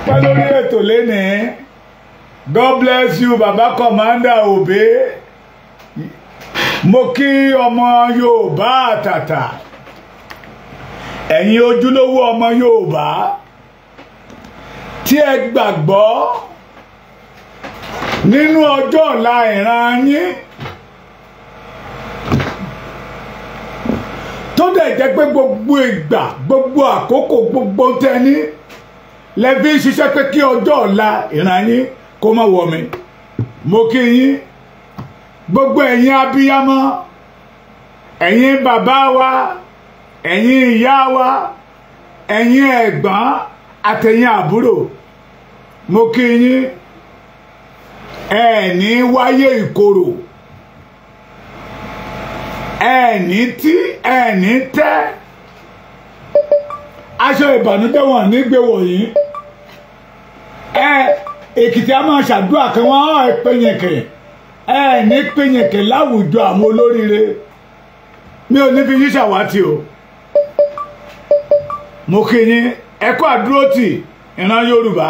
pẹ́ lórí ètò lénìí. God bless you baba Commander Obe. Mo kí ọmọ Yorùbá àtàtà, ẹ̀yin ojúlówó ọmọ Yorùbá tí ẹ gbàgbọ́ nínú ọjọ́ ọ̀la ìran yín, tó dẹ̀ jẹ́ pé gbogbo ìgbà, gbogbo àkókò, gbogbo tẹni lẹ́bí ṣiṣẹ́ pé kí ọjọ́ ọ̀la ìran yín kó má wọ̀ mí. Mo kí yín gbogbo ẹ̀yin abiyamọ, ẹ̀yin bàbá wa, ẹ̀yin ìyá wa, ẹ̀yin ẹ̀gbọ́n àtẹ̀yin àbúrò. Mo kí yín, ẹ ní wáyé ìkorò, ẹ ní tí, ẹ ní tẹ́, aṣọ ìbànújẹ́ wọn ní gbé wọ̀nyí. Ẹ Èkìtì a máa ṣàdúrà kan wọn ẹ péyìnkè, ẹ ní péyìnkè láwùjọ àwọn olóríire. Mi ò ní fi yín ṣàwátì o. Mo kí yín, ẹ kú àdúrótì ìran Yorùbá.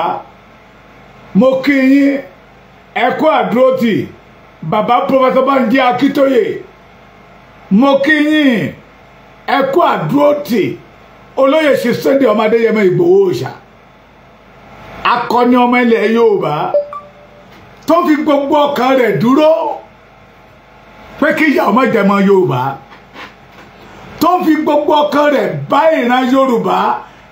Mo kí yín, ẹ kú àdúrótì bàbá Professor Banji Akíntóyè. Mo kí yín, ẹ kú àdúrótì olóyè ṣe Sunday ọmọ Adéyẹmọ Ìgbòho Òòṣà, akọni ọmọ ilẹ̀ Yorùbá tó fi gbogbo ọkàn rẹ̀ dúró pé kí ìyà ọmọ jẹmọ Yorùbá, tó fi gbogbo ọkàn rẹ̀ bá ìran Yorùbá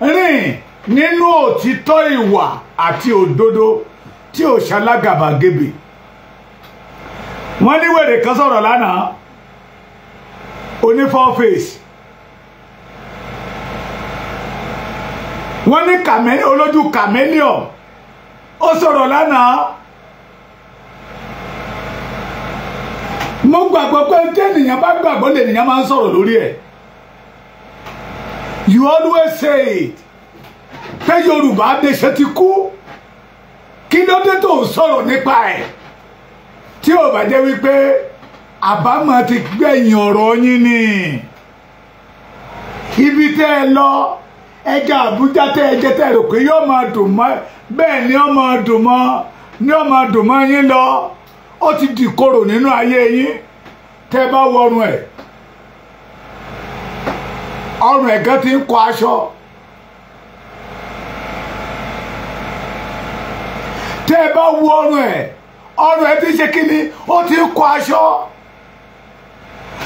rìn nínú òtítọ́ ìwà àti òdodo tí ò ṣalágàbàgebè. Wọ́n ní wèrè kan sọ̀rọ̀ lánàá, oní four face. Wọ́n ní olójú chameleon, ó sọ̀rọ̀ lánàá. Mo gbàgbọ́ pé tí ènìyàn bá gbàgbọ́ lènìyàn máa ń sọ̀rọ̀ lórí ẹ̀. You always say it pé Yorùbá nation ti kú. Kí ló dé tó ń sọ̀rọ̀ nípa ẹ̀? Tí ò bá jẹ́ wípé àbámọ̀ ti gbẹ̀yìn ọ̀rọ̀ yín ni. Ibi tẹ́ ẹ lọ, ẹja Àbújá tẹ́ ẹ jẹ tẹ́ ẹ rò pé yóò máa dùn mọ́, bẹ́ẹ̀ ni ó máa dùn mọ́, ni ó máa dùn mọ́ yín lọ. Ó ti dìkorò nínú ayé yín. Tẹ́ bá wọrùn ẹ̀, ọrùn ẹ̀ gan ti ń kọ aṣọ. Tẹ́ bá wọ ọrùn ẹ̀, ọrùn ẹ̀ ti ṣe kíni, ó ti ń kọ aṣọ.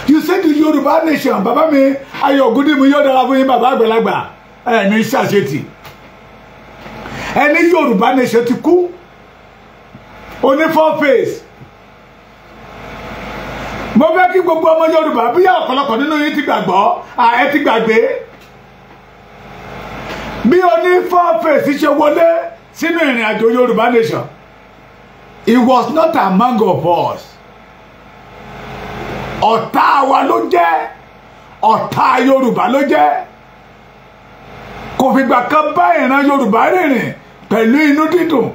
You say the Yorùbá nation, bàbá mi Ayọ̀ Ògúndìmú yóò dára fún yín bàbá àgbàlagbà, ẹ̀ ní ṣàṣetì. Ẹni Yorùbá nation ti kú, oní four face. Mo fẹ́ kí gbogbo ọmọ Yorùbá, bí ọ̀pọ̀lọpọ̀ nínú yín ti gbàgbọ́, ẹ ti gbàgbé bí oní four face ṣe wọlé sínú ìrìn àjò Yorùbá nation. He was not among of us. Ọ̀tá wa ló jẹ́, ọ̀tá Yorùbá ló jẹ́. Kò fìgbà kan bá ìran Yorùbá rìnrìn pẹ̀lú inú dídùn.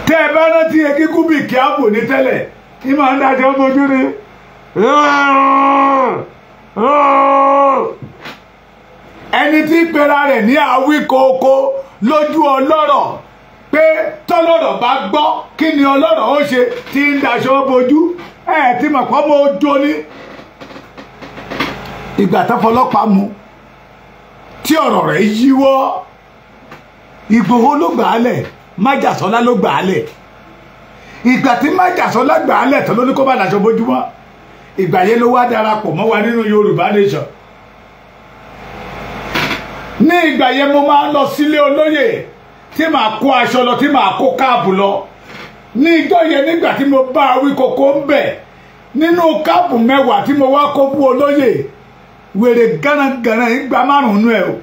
Tẹ́ ẹ bá rántí egígún bíi kí á bò ní tẹ́lẹ̀, ní máa ń dájọ́ fojú ni. Ẹni tí pera rẹ̀ ní àwíkòókò lójú ọlọ́rọ̀ pé tọ́lọ́rọ̀ bá gbọ́ kí ni ọlọ́rọ̀ ó ṣe tí ń daṣọ bojú, ẹ̀ tí mọ̀ pọ́ mọ́ ojú ní. Ìgbà tó fọlọ́pàá mu tí ọ̀rọ̀ rẹ̀ yíwọ́, Ìgbòho ló gbà á lẹ̀, Májàsọ́lá ló gbà á lẹ̀. Ìgbà tí Májàsọ́lá gbà á lẹ̀ tán ló ní kó bá daṣọ bojú mọ́. Ìgbà yẹn ló wá darapọ̀ mọ́ wa nínú Yorùbá nation. Ní ìgbà yẹn mo máa ń lọ sílé olóyè tí màá kó aṣọ lọ, tí màá kó káàbù lọ. Ní ìjọ yẹn nígbà tí mo bá Awíkòkò ń bẹ̀, nínú káàbù 10 tí mo wá kó fún olóyè, wèrè gánagànà ìgbà 5 nú ẹ o.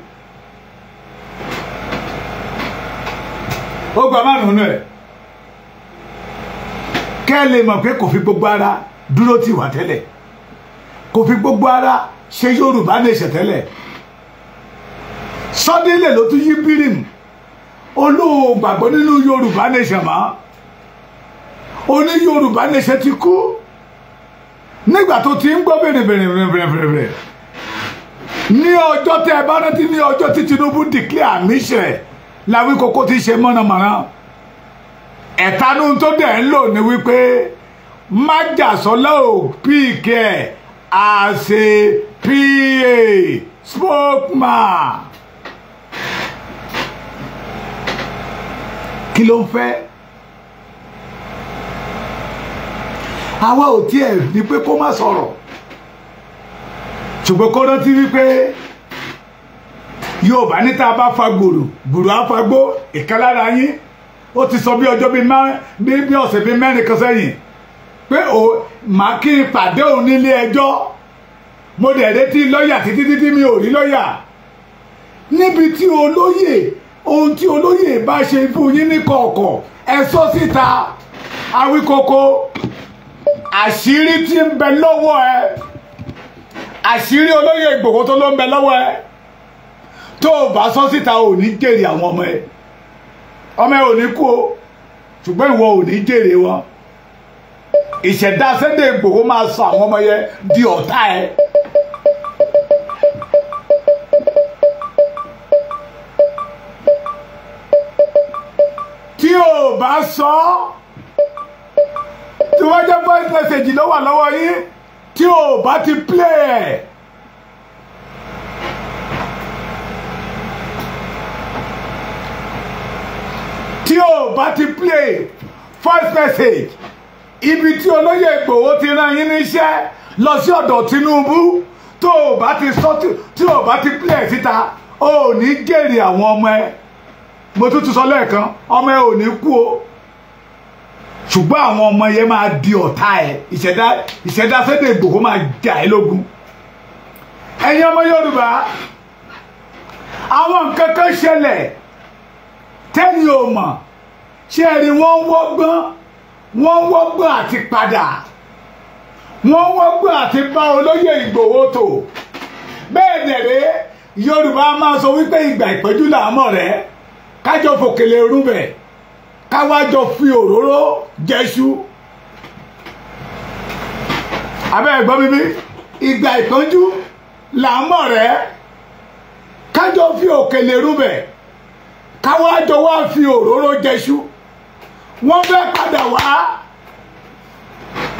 Ó gba 5 nú ẹ. Kẹ́ ẹ lè mọ̀ pé kò fi gbogbo ara dúró tì wá tẹ́lẹ̀, kò fi gbogbo ara ṣe Yorùbá nation tẹ́lẹ̀. Suddenly ló tún yí bírìm, olóò gbàgbọ́ nínú Yorùbá nation mọ́. Oní Yorùbá nation ti kú. Nígbà tó ti ń gbọ́ bèrè ní ọjọ́ tẹ́ ẹ bá rántí, ní ọjọ́ tí Tinubu declare mission l'Awíkókó ti ṣe mọ̀nàmọ́ná. Ẹ̀tanú tó dẹ̀ ń lò ní wípé Májàsọ́lá ò píìkì ẹ̀ as a PA spokesman. Kí ló ń fẹ́? Àwa ò tiẹ̀ ní pé kó má sọ̀rọ̀, ṣùgbọ́n kó rántí wípé Yorùbá ní tá a bá fa gbòrò gbòrò á fa gbó. Ìkan lára yín ó ti sọ bí ọjọ́ bí ọ̀sẹ̀ bíi mẹ́rin kan sẹ́yìn pé ó máa kí n pàdé òun nílé ẹjọ́. Mo dẹ̀ retí lọ́ọ̀yà títí títí mi ò rí lọ́ọ̀yà. Níbi tí olóyè, ohun tí olóyè bá ṣe fún yín ní kọ̀ọ̀kọ̀ ẹ sọ síta. Awíkókó, àṣírí tí ń bẹ lọ́wọ́ ẹ, àṣírí olóyè Ìgbòho tó ló ń bẹ lọ́wọ́ ẹ, tó o bá sọ síta ò ní jèrè àwọn ọmọ ẹ. Ọmọ ẹ ò ní kú o, ṣùgbọ́n ìwọ ò ní jèrè wọn. Ìṣẹ̀dá Sunday Ìgbòho máa sọ àwọn ọmọ yẹn di ọ̀tá ẹ. Tí o bá sọ, tí wọ́n jẹ́ voice message ló wà lọ́wọ́ yín, tí o bá ti play ẹ̀, tí o bá ti play voice message ibi tí olóyè Ìgbòho ti rán yín níṣẹ́ lọ sí ọ̀dọ̀ Tinubu, tó o bá ti sọ, tí o bá ti play síta, o ò ní jèrè àwọn ọmọ ẹ. Mo tún ti sọ lẹ́ẹ̀kan, ọmọ ẹ ò ní kú o, ṣùgbọ́n àwọn ọmọ yẹn máa di ọ̀tá ẹ. Ìṣẹ̀dá Sunday Ìgbòho máa jà ẹ́ lógun. Ẹ̀yin ọmọ Yorùbá, àwọn nǹkan kan ṣẹlẹ̀ tẹ́yìn ò mọ̀. Ṣé ẹ rí, wọ́n wọ́gbọ́n, wọ́n wọ́gbọ́n àti padà, wọ́n wọ́gbọ́n àti bá olóyè Ìgbòho tò. Bẹ́ẹ̀ dẹ̀rẹ́ Yorùbá máa sọ wípé ìgbà ìpẹ́jù là ń mọ̀ rẹ́, kájọ fòkèlè rúbẹ̀, káwájọ fi òróró jẹṣu. Abẹ́ ẹ̀gbọ́n bíbí, ìgbà ìpọ́njú là ń mọ̀ rẹ́, kájọ fi òkèlè rúbẹ̀, káwájọ wá fi òróró jẹṣu. Wọ́n fẹ́ padà wá.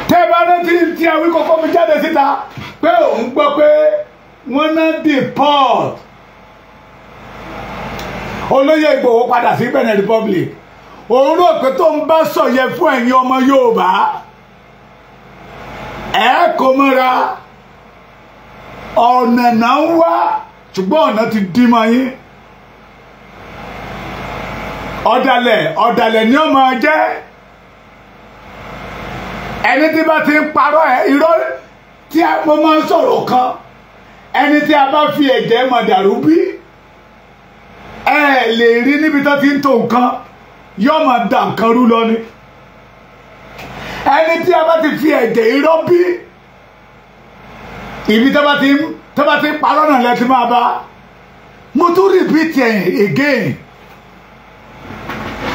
Tẹ́ bá rántí tí Awíkókó fi jáde síta pé òun gbọ́ pé wọ́n náà deport olóyè Ìgbòho padà sí Benin Republic. Òun rò pé tó ń bá sọ yẹ fún ẹ̀yin ọmọ Yorùbá, ẹ kò mọ́ra. Ọ̀nà náà ń wá, ṣùgbọ́n ọ̀nà ti dí mọ́ yín. Ọ̀dàlẹ̀ ọ̀dàlẹ̀ ni ó máa jẹ́. Ẹni tí bá ti ń parọ́ ẹ irọ́, tí mo máa ń sọ̀rọ̀ kan, ẹni tí a bá fi ẹ̀jẹ̀ mọ̀dàrú bí, ẹ lè rí níbi tó ti ń tó nǹkan, yóò máa da nǹkan rú lọ ni. Ẹni tí a bá ti fi ẹ̀jẹ̀ irọ́ bí, ibi tó bá ti ń parọ́ náà lẹ́tí máa bá. Mo tún repeat again,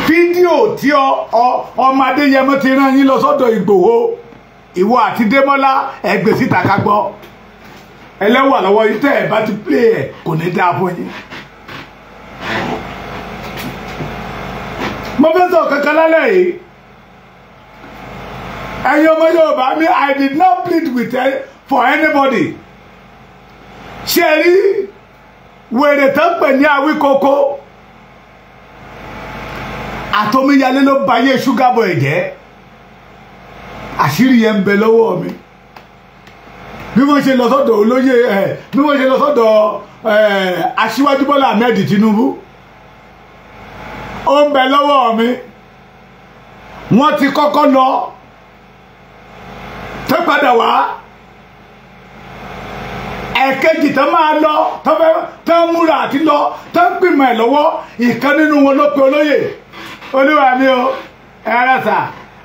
fídíò tí ọmọ Adéyẹmọ ti rán yín lọ sọ́dọ̀ Ìgbòho, ìwọ àti Démọ́lá ẹgbẹ́ síta ká gbọ́. Ẹlẹ́wà lọ́wọ́ yín, tẹ́ ẹ̀ bá ti play ẹ̀ kò ní dáa fún yín. Mo fẹ́ sọ kankan lálẹ́ yìí. Ẹ̀yin ọmọ Yorùbá mi, I did not plead with for anybody. Ṣé rí wèrè tó ń pè ní Awíkókó àtọmíyalé ló bayé ṣúgà bọ̀ ẹ̀jẹ̀. Àṣírí yẹn ń bẹ lọ́wọ́ mi. Bí wọ́n ṣe lọ sọ́dọ̀ olóyè ẹ̀, bí wọ́n ṣe lọ sọ́dọ̀ Aṣíwájú Bọ́lá Ahmed Tinubu, ó ń bẹ lọ́wọ́ mi. Wọ́n ti kọ́kọ́ lọ tó padà wá. Ẹ̀kejì tó máa lọ, tó ń múra àti lọ, tó ń pìmọ̀ ẹ̀ lọ́wọ́, ìkan nínú wọn ló pe olóyè. Olúwa mi o, ẹ̀rọ sà,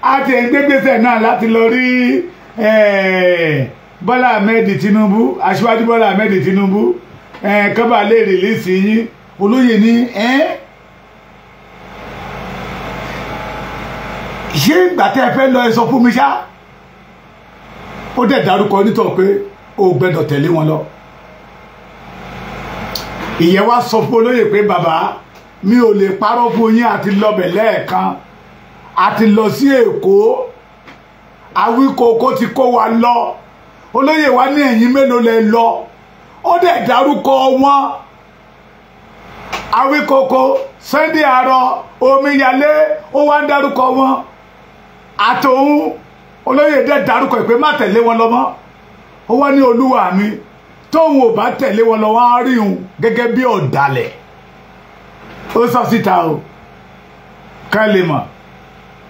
a ti ń gbégbèsè náà láti lọ rí Bọ́lá Ahmed Tinubu, Aṣíwájú Bọ́lá Ahmed Tinubu, kọ́ba lè rìlíìsì yín. Olóyè ní ṣé ìgbà tẹ́ ẹ fẹ́ lọ ẹ sọ fún mi ṣá. Ó dẹ̀ dárúkọ nítọ̀ pé ó gbẹ́dọ̀ tẹ̀lé wọn lọ. Ìyẹn wá sọ fún olóyè pé bàbá, Mi ò lè parọ́ fún yín, àti lọbẹ̀ lẹ́ẹ̀kan, àti lọ sí Èkó. Awíkoko ti kó wa lọ. Olóyè wa ní ẹ̀yìn mélòó lẹ lọ, ó dẹ̀ dárúkọ wọn. Awíkoko, Sunday Arọ, Omíyalé, ó wá ń dárúkọ wọn àtòun. Olóyè dẹ̀ dárúkọ ẹ̀ pé má tẹ̀lé wọn lọ mọ́. Ó wá ní olúwa mi, tóun ò bá tẹ̀lé wọn lọ, wọ́n á rí òun gẹ́gẹ́ bí ọ̀dàlẹ̀. Ó sọ síta o, ká lè mọ̀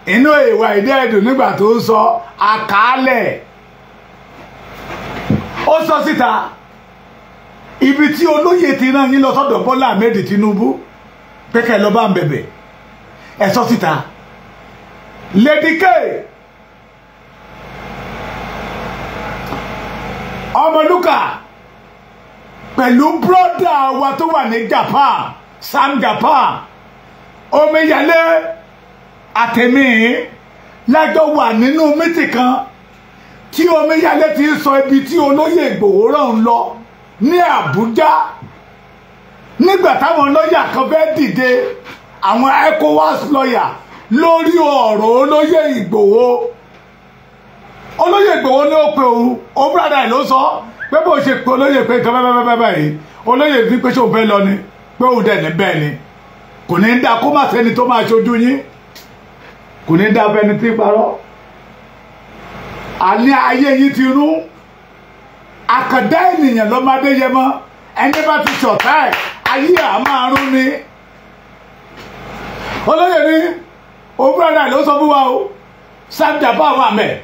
inú ìwà ìdí ẹ̀dùn nígbà tó ń sọ àkàálẹ̀. Ó sọ síta ibi tí olóyè ti rán yín lọ sọ́dọ̀ Bọ́lá Ahmed Tinubu pé kẹ́ lọ bá ń bẹ̀bẹ̀. Ẹ sọ síta. Lady K, Ọmọlúkà pẹ̀lú brọ́dà wa tó wà ní Japan, Sam Japan, Omíyalé àtẹ̀mí lájọ wà nínú mítì kan tí Omíyalé ti sọ ibi tí olóyè Ìgbòho rán ń lọ ní Àbújá. Nígbà táwọn lọ́yà kan fẹ́ dìde, àwọn ECOWAS lọ́yà lórí ọ̀rọ̀ olóyè Ìgbòho, olóyè Ìgbòho ní ó pe òun, òun brother ẹ̀ ló sọ pé bó ṣe pe olóyè pé nǹkan bẹ́ẹ̀ bẹ́ẹ̀ báyìí, olóyè ní pé ṣóun fẹ́ lọ ni, pé òun dẹ̀ ní bẹ́ẹ̀ ni, kò ní dá kó má sẹ́ni tó máa ṣojú yín, kò ní dá fẹ́ni tí parọ́. Àní ayé yín ti rún. Àkàndá ènìyàn lọ́mọdé yẹ mọ́, ẹni bá ti ṣọ̀tá ẹ̀ ayé à máa rún ni. Olóyè ní òun brother ẹ̀ ló sọ fún wa o, Sam Japan wà mẹ́,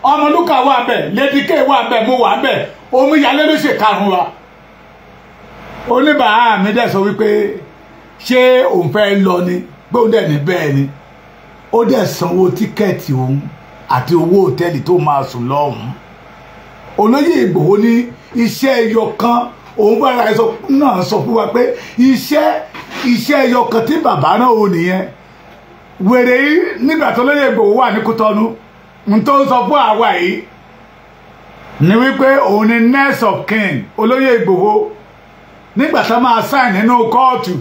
Ọmọlúkà wà mẹ́, Lady K wà mẹ́, mo wà mẹ́, Omíyalé ló ṣe karùn-ún wa. Oníbàá mi dẹ̀ sọ wípé ṣé òun fẹ́ lọ ni, pé òun dẹ̀ ní bẹ́ẹ̀ ni. Ó dẹ̀ sanwó tíkẹ́ẹ̀tì òun àti owó òtẹ́ẹ̀lì tó máa sùn lọ́hùn-ún. Olóyè Ìgbòho ní iṣẹ́ ẹyọ kan, òun bára ẹ náà sọ fún wa pé iṣẹ́ ẹyọ kan tí bàbá náà ò nìyẹn. Wèrè yìí nígbà tó lóyè Ìgbòho wà ní Kútọ́nù, n tó ń sọ fún àwa yìí ni wípé òun ni next of kin olóyè Ìgbòho. Nígbà tó máa sáìn nínú kóòtù,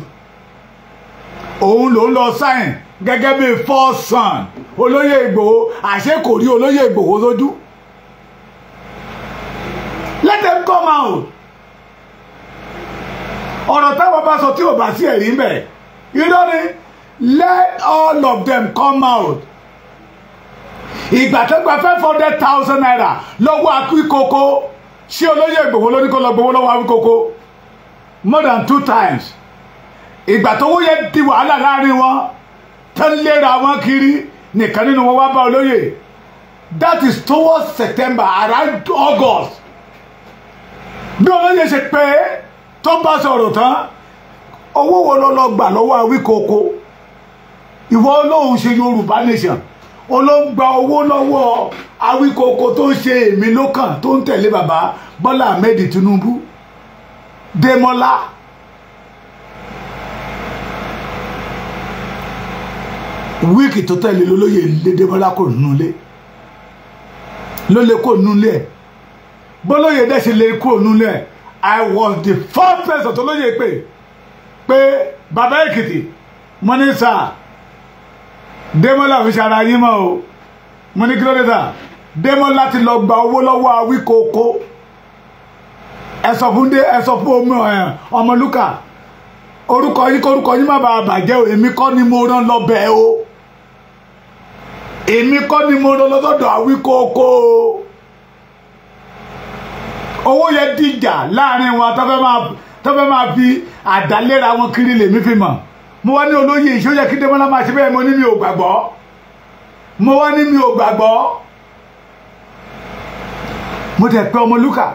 òun ló ń lọ sáìn gẹ́gẹ́ bí first son olóyè Ìgbòho. Àṣé kò rí olóyè Ìgbòho lójú. Let them come out. Ọ̀rọ̀ táwọn bá sọ tí ò bá sí ẹ̀rí ń bẹ̀, irọ́ ni. Let all of them come out. Ìgbà tó gba 500,000 naira lọ́wọ́ Awíkoko, ṣé olóyè Ìgbòho ló ní kó lọ gbowó lọ́wọ́ Awíkoko? More than 2 times. Ìgbà tó wóye di wàhálà láàrin wọn, tó ń léra wọn kiri, nìkan nínú wọn wá bá olóyè. That is towards September, around August. Bí olóyè ṣe pé tó bá sọ̀rọ̀ tán, owó wo ló lọ gbà lọ́wọ́ Awíkoko? Ìwọ olóhùn ṣe Yorùbá nation, olóhùn gba owó lọ́wọ́ Awíkoko tó ń ṣe èmi lókàn tó ń tẹ̀lé bàbá Bọ́lá Ahmed Tinubu, Démọ́lá. Wíìkì tó tẹ̀lé lólóyè lé Démọ́lá kò nínú ilé, ló lè kò nínú ilé ẹ̀. Bólóyè dẹ̀ ṣe lè kò nínú ilé ẹ̀. I was the first person tó lóye pé bàbá Èkìtì, mo ní sà, Démọ́lá fi ṣara yín mọ́ o. Mo ní kí ló dé sà? Démọ́lá ti lọ gba owó lọ́wọ́ Awíkoko. Ẹ sọ fún Ọmọlúkà, orúkọ yín kórúkọ yín má bàa bàjẹ́ o, èmi kọ́ ni mo rán lọ bẹ́ẹ̀ o, èmi kọ́ ni mo rán lọ sọ́dọ̀ Awíkoko o. Owó yẹn dìjà láàrin wọn tó fẹ́ máa fi àdáléra wọn kiri lèmi fi mọ̀. Mo wá ní olóyè ìṣó yẹ kí Démọ́lá máa ṣe bẹ́ẹ̀, mo ní mi ò gbàgbọ́. Mo wá ní mi ò gbàgbọ́. Mo tẹ̀ pé Ọmọlúkà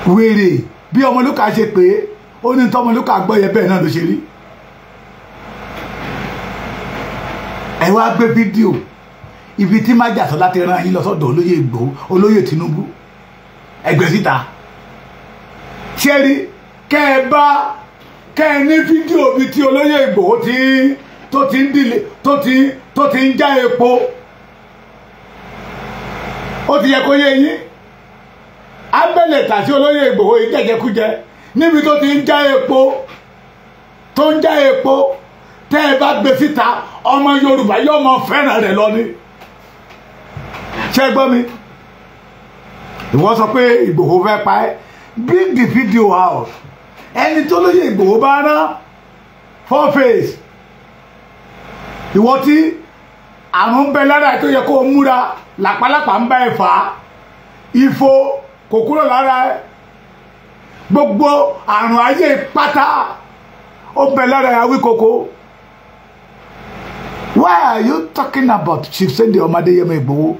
wèrè bí Ọmọlúkà ṣe pé ó ní tọmọlúkà gbọ́ yẹ bẹ́ẹ̀ náà ló ṣe rí. Ẹ wá gbé fídíò ibi tí Májàsọ́lá ti rán yín lọ sọ́dọ̀ olóyè Ìgbòho, olóyè Tinubu, ẹgbẹ́ síta. Ṣé rí kẹ́ ẹ bá kẹ́ ẹ ní fídíò bíi tí olóyè Ìgbòho tó ti ń dìlé tó ti ń já epo, ó ti yẹ kó yé yín. Abẹ́lẹ̀ tàṣí olóyè Ìgbòho yìí jẹjẹkújẹ. Níbi tó ti ń já epo, tó ń já epo, tẹ́ ẹ bá gbé síta, ọmọ Yorùbá yóò mọ fẹ́ràn rẹ̀ lọ ni. Ṣé gbọ́ mi? Ìwọ sọ pé Ìgbòho fẹ́ pa ẹ́. Bring the video out. Ẹni tó lóye Ìgbòho bá rán four face. Ìwọ tí àrùn bẹ lára tó yẹ kó o múra, làpálàpá ń bá ẹ fà á, ifo kò kúrò lára ẹ, gbogbo àrùn ayé pátá ó bẹ lára ẹ. Awíkoko, why are you talking about Chief Sunday Adéyẹmọ Ìgbòho?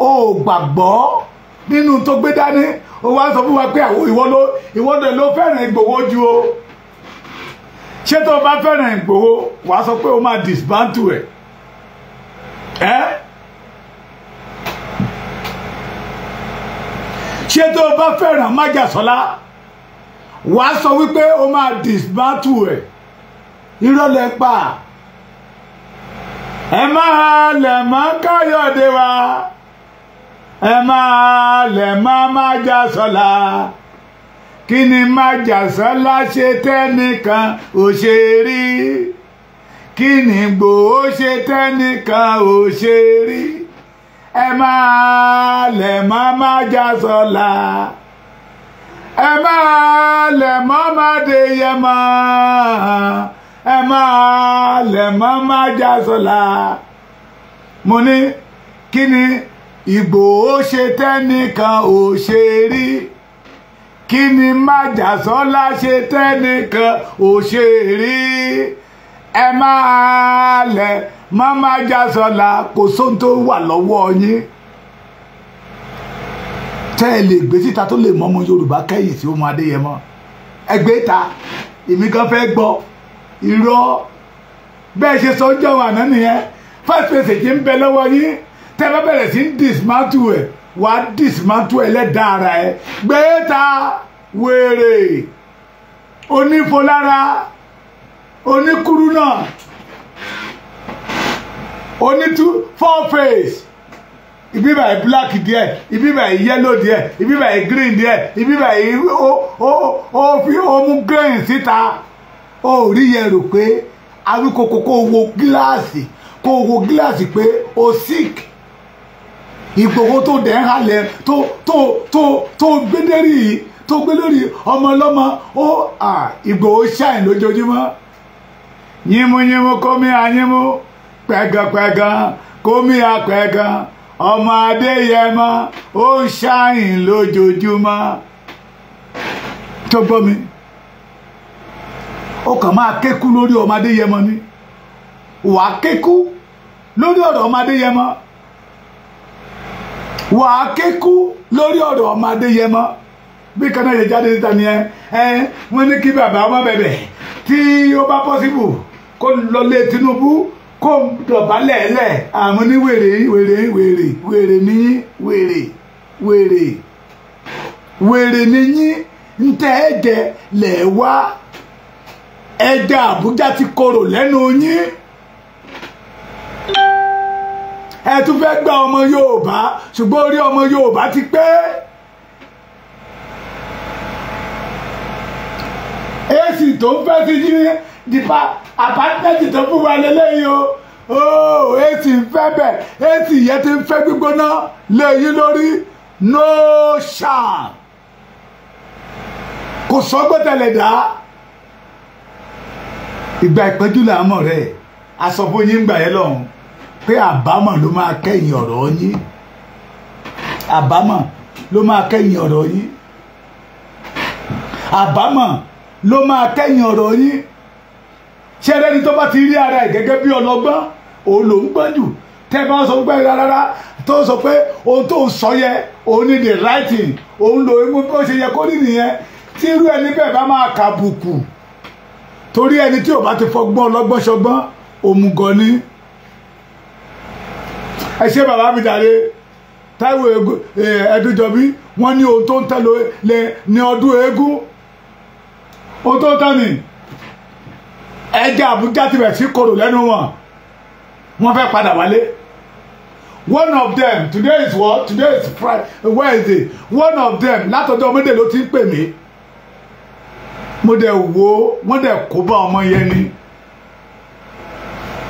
Ó gbàgbọ́ nínú tó gbé dání, ó wá sọ fún wa pé ìwọ ló fẹ́ràn Ìgbòho ju o. Ṣé tó o bá fẹ́ràn Ìgbòho, wàá sọ pé o máa dismantle ẹ̀ ẹ́? Ṣé tó o bá fẹ́ràn Májàsọ́lá, wàá sọ wípé o máa dismantle ẹ̀? Irọ́ lẹ pa. Ẹ máa lẹ̀ mọ́ Káyọ̀dé wa, ẹ máa lẹ̀ mọ́ Májàsọ́lá. Kí ni Májàsọ́lá ṣe tẹ́nìkan ò ṣe rí? Kí ni Ìgbòho ṣe tẹ́nìkan ò ṣe rí? Ẹ máa lẹ̀ mọ́ Májàsọ́lá, ẹ máa lẹ̀ mọ́ Mádéyẹmọ, ẹ máa lẹ̀ mọ́ Májàsọ́lá. Mo ní kí ni Ìgbòho ṣe tẹ́nìkan ò ṣe rí? Kí ni Májàsọ́lá ṣe tẹ́nìkan ò ṣe rí? Ẹ máa lẹ̀ mọ́ Májàsọ́lá. Kò sóhun tó wà lọ́wọ́ yín tẹ́ ẹ lè gbé síta tó lè mọ ọmọ Yorùbá kẹ́yìn sí ọmọ Adéyẹmọ. Ẹgbẹ́ ta èmi kan fẹ́ gbọ́ irọ́ bẹ́ẹ̀ ṣe sọ jọ̀wọ́ àná nìyẹn. First message ń bẹ lọ́wọ́ yín, tẹ́ bá bẹ̀rẹ̀ sí ń dismantle ẹ̀, wà á dismantle ẹlẹ́dàá ara ẹ̀. Gbé ta wèrè onífolára oníkúrú náà onítú four face, ibi báyìí black díẹ̀, ibi báyìí yellow díẹ̀, ibi báyìí green díẹ̀, ibi báyìí ó fi ó mú green síta. Ó rí yẹn rò pé Awíkoko kó wo gíláàsì, kó wo gíláàsì pé o sick. Ìgbòho tó dẹ̀ ń halẹ̀ tó tó tó tó gbédérí tó gbé lórí ọmọ ọlọ́mọ ó Ìgbòho ṣàìn lójoojúmọ́. Yínmúyínmú kómi àyínmú, pẹ̀gànpẹ̀gàn kómi àpẹ̀gàn, ọmọ Adéyẹmọ ó ń ṣàìn lójoojúmọ́. Tó gbọ́ mi, ó kàn máa kékú lórí ọmọ Adéyẹmọ ni. Wàá kékú lórí ọ̀rọ̀ ọmọ Adéyẹmọ, wàá kékú lórí ọ̀rọ̀ ọmọ Adéyẹmọ. Bí kan náà yẹ jáde níta nìyẹn. Ẹ wọ́n ní kí bàbá ọmọ bẹ̀bẹ̀ tí ó bá pọ́sibù kó lọlé Tinubu kó dọ̀bálẹ̀ ẹ̀lẹ̀. Àwọn ní wèrè wèrè wèrè wèrè níyín, wèrè wèrè wèrè níyín. Ń tẹ́ ẹ jẹ lẹ̀ wá, ẹja Àbújá ti korò lẹ́nu yín. Ẹ tún fẹ́ gba ọmọ Yorùbá, ṣùgbọ́n orí ọmọ Yorùbá ti pé. Èsì tó ń fẹ́ sí yín dípa àpátímẹ́ǹtì tó fún wa lélẹ́yìí o. Èsì ń fẹ́ bẹ̀, èsì yẹn ti ń fẹ́ gbígbóná léyìn lórí. No sham, kò sọ́gbọ́tẹ̀lẹ̀ dá. Ìgbà ìpẹ́jù là ń mọ̀ rẹ̀. A sọ fún yín gbà yẹn lọ́hùn pé àbámọ̀ ló máa kẹ́yìn ọ̀rọ̀ yín. Àbámọ̀ ló máa kẹ́yìn ọ̀rọ̀ yín. Àbámọ̀ ló máa kẹ́yìn ọ̀rọ̀ yín. Ṣé ẹni tó bá ti rí ara ẹ̀ gẹ́gẹ́ bí ọlọ́gbọ́n, òun ló ń gbọ́n jù. Tẹ́ bá sọ pé rárá, tó sọ pé ohun tó ń sọ yẹ òun ní the right thing, òun lò ó bó ṣe yẹ kó rí nìyẹn. Tí irú ẹni bẹ́ẹ̀ bá máa kàbùkù, torí ẹni tí ò bá ti fọgbọ́n ọlọ́gbọ́n ṣọgbọ́n, òmùgọ̀ ni. Ẹ ṣé bàbá mi dàre Táíwò Ẹdúnjọbí. Wọ́n ní ohun tó ń tẹ́ lé ní ọdún eégún, ohun tó ń tẹ́ ni ẹja Àbújá ti bẹ̀ sí korò lẹ́nu wọn. Wọ́n fẹ́ padà wálé. One of them today is what? Today is Friday, Wednesday. One of them látọjọ́ Monday ló ti ń pè mí. Mo dẹ̀ wo wọ́n dẹ̀ kó bá ọmọ yẹn ni.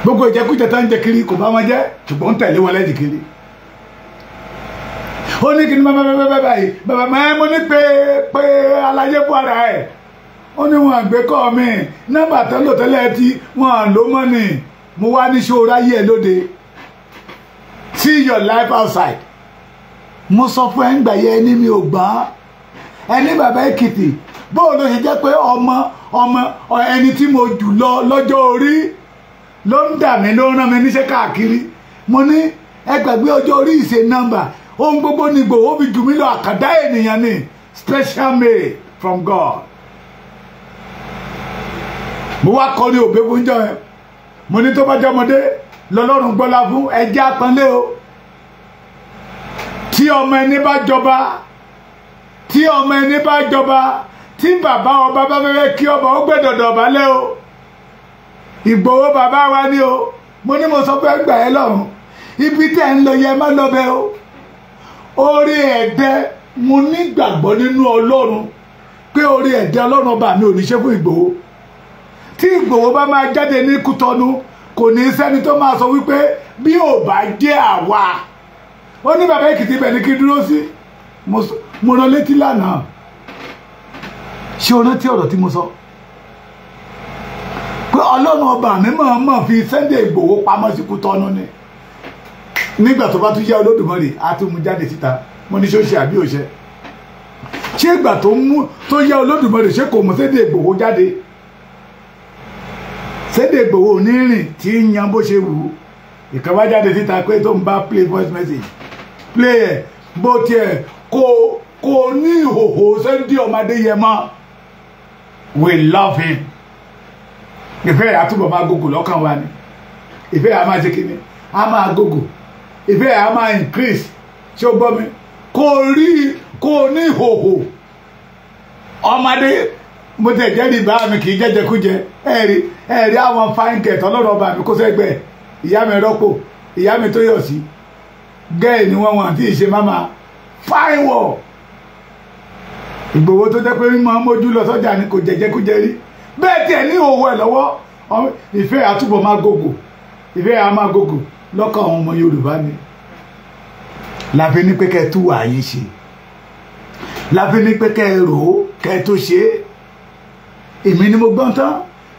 Gbogbo ìjẹkújẹ tó ń jẹ kiri kò bá wọn jẹ, ṣùgbọ́n ń tẹ̀lé wọn lẹ́jì kiri. Ó ní kí ni bàbá bàbá báyìí bàbá máa mo ní pé pé aláyé fún ara ẹ̀. Ó ní wọn àgbékọ́ mi nọ́mbà tó ń lò tẹ́lẹ̀ tí wọn lò mọ́ ni. Mo wá ní ṣó ráyé ẹ lóde. See your life outside. Mo sọ fún ẹ ń gbà yẹ ẹni mi ò gbọ́n. Ẹni bàbá Èkìtì bóò ló ṣe jẹ́ pé ọmọ ọmọ ẹni tí mo jù lọ lọ́jọ́ orí ló ń dà mí, ló ń rán mi níṣẹ́ káàkiri. Mo ní ẹ gbàgbé ọjọ́ orí ìṣe nọ́mbà, ohun gbogbo ni Ìgbòho fi jù mí lọ, àkàndá ènìyàn ni, special mail from God. Mo wá kọ́ ní òbí fún jọ ẹ. Mo ní tó bá jẹ́ ọmọdé lọ́lọ́run gbọ́lá fún ẹjẹ́ àpọ́nlé o. Tí ọmọ ẹni bá jọba, tí ọmọ ẹni bá jọba, tí bàbá ọba bá fẹ́ kí ọba ó gbẹ́dọ̀dọ̀ balẹ̀ o. Ìgbòho bàbá wa ni o. Mo ní mo sọ pé gbà ẹ lọ́run, ibi tẹ́ ń lọ yẹ má lọ bẹ o. Orí ẹ̀dẹ́ mo nígbàgbọ́ nínú Ọlọ́run pé orí ẹ̀dẹ́ Ọlọ́run ọba mi ò ní ṣe fún Ìgbòho. Tí Ìgbòho bá máa jáde ní Kútọ́nù, kò ní sẹ́ni tó máa sọ wípé bí ò bá jẹ́ àwa. Ó ní bàbá Èkìtì ibẹ̀ ní kí dúró sí. Mo rán létí lánàá. Ṣé o rántí ọ̀rọ̀ tí mo sọ? Pé Ọlọ́run ọba mi mọ̀ọ́mọ̀ fi Sunday Ìgbòho pamọ́ sí Kútọ́nù ni. Nígbà tó bá tún yá Olódùmarè á tún mú jáde síta. Mo ní ṣó ṣe àbí òṣẹ? Ṣé ìgbà tó mú tó yá Olódùmarè ṣé kò mú Sunday Ìgbòho jáde? Sunday Ìgbòho onírìn tí ń yan bó ṣe wù ú. Ìkan wá jáde síta pé tó ń bá play voice message. Play ẹ̀ bó tiẹ̀ kò ní ìhòhò Sunday ọmọdé yẹn mọ́. We love him. Ìfẹ́ rẹ̀ àtúbọ̀ máa gògò lọ́kàn wa ni. Ìfẹ́ rẹ̀ a máa ṣe kíni? A máa gògò. Ìfẹ́ rẹ̀ a máa increase. Ṣé o gbọ́ mi? Kò rí kò ní ìhòhò. Ọmọdé mo tẹ̀ jẹ́rìí bá mi kì í jẹ́jẹkújẹ. Ẹ̀rí àwọn fine girl tọ́lọ́rọ̀ ọba mi kó sẹ́gbẹ̀ẹ́. Ìyá mi rọ́pò, ìyá mi tó yọ̀ sí. Gẹ́ẹ̀ ni wọ́n wọ́n àti ìṣe máma fine wọ̀. Ìgbòho tó jẹ́ pé mímọ́ mójú lọ sọ́jà ni kò jẹjẹkújẹ rí. Bẹ́ẹ̀ tiẹ̀ ní òwò ẹ̀ lọ́wọ́. Ìfẹ́ àtúbọ̀ máa gògò. Ìfẹ́ à máa gògò lọ́kàn àwọn ọmọ Yorùbá ni. Láfi ní pé kẹ́ tú wà yín ṣe. Láfi ní pé kẹ́ rò ó kẹ́ tó ṣe é. Èmi ni mo gbọ́n tán,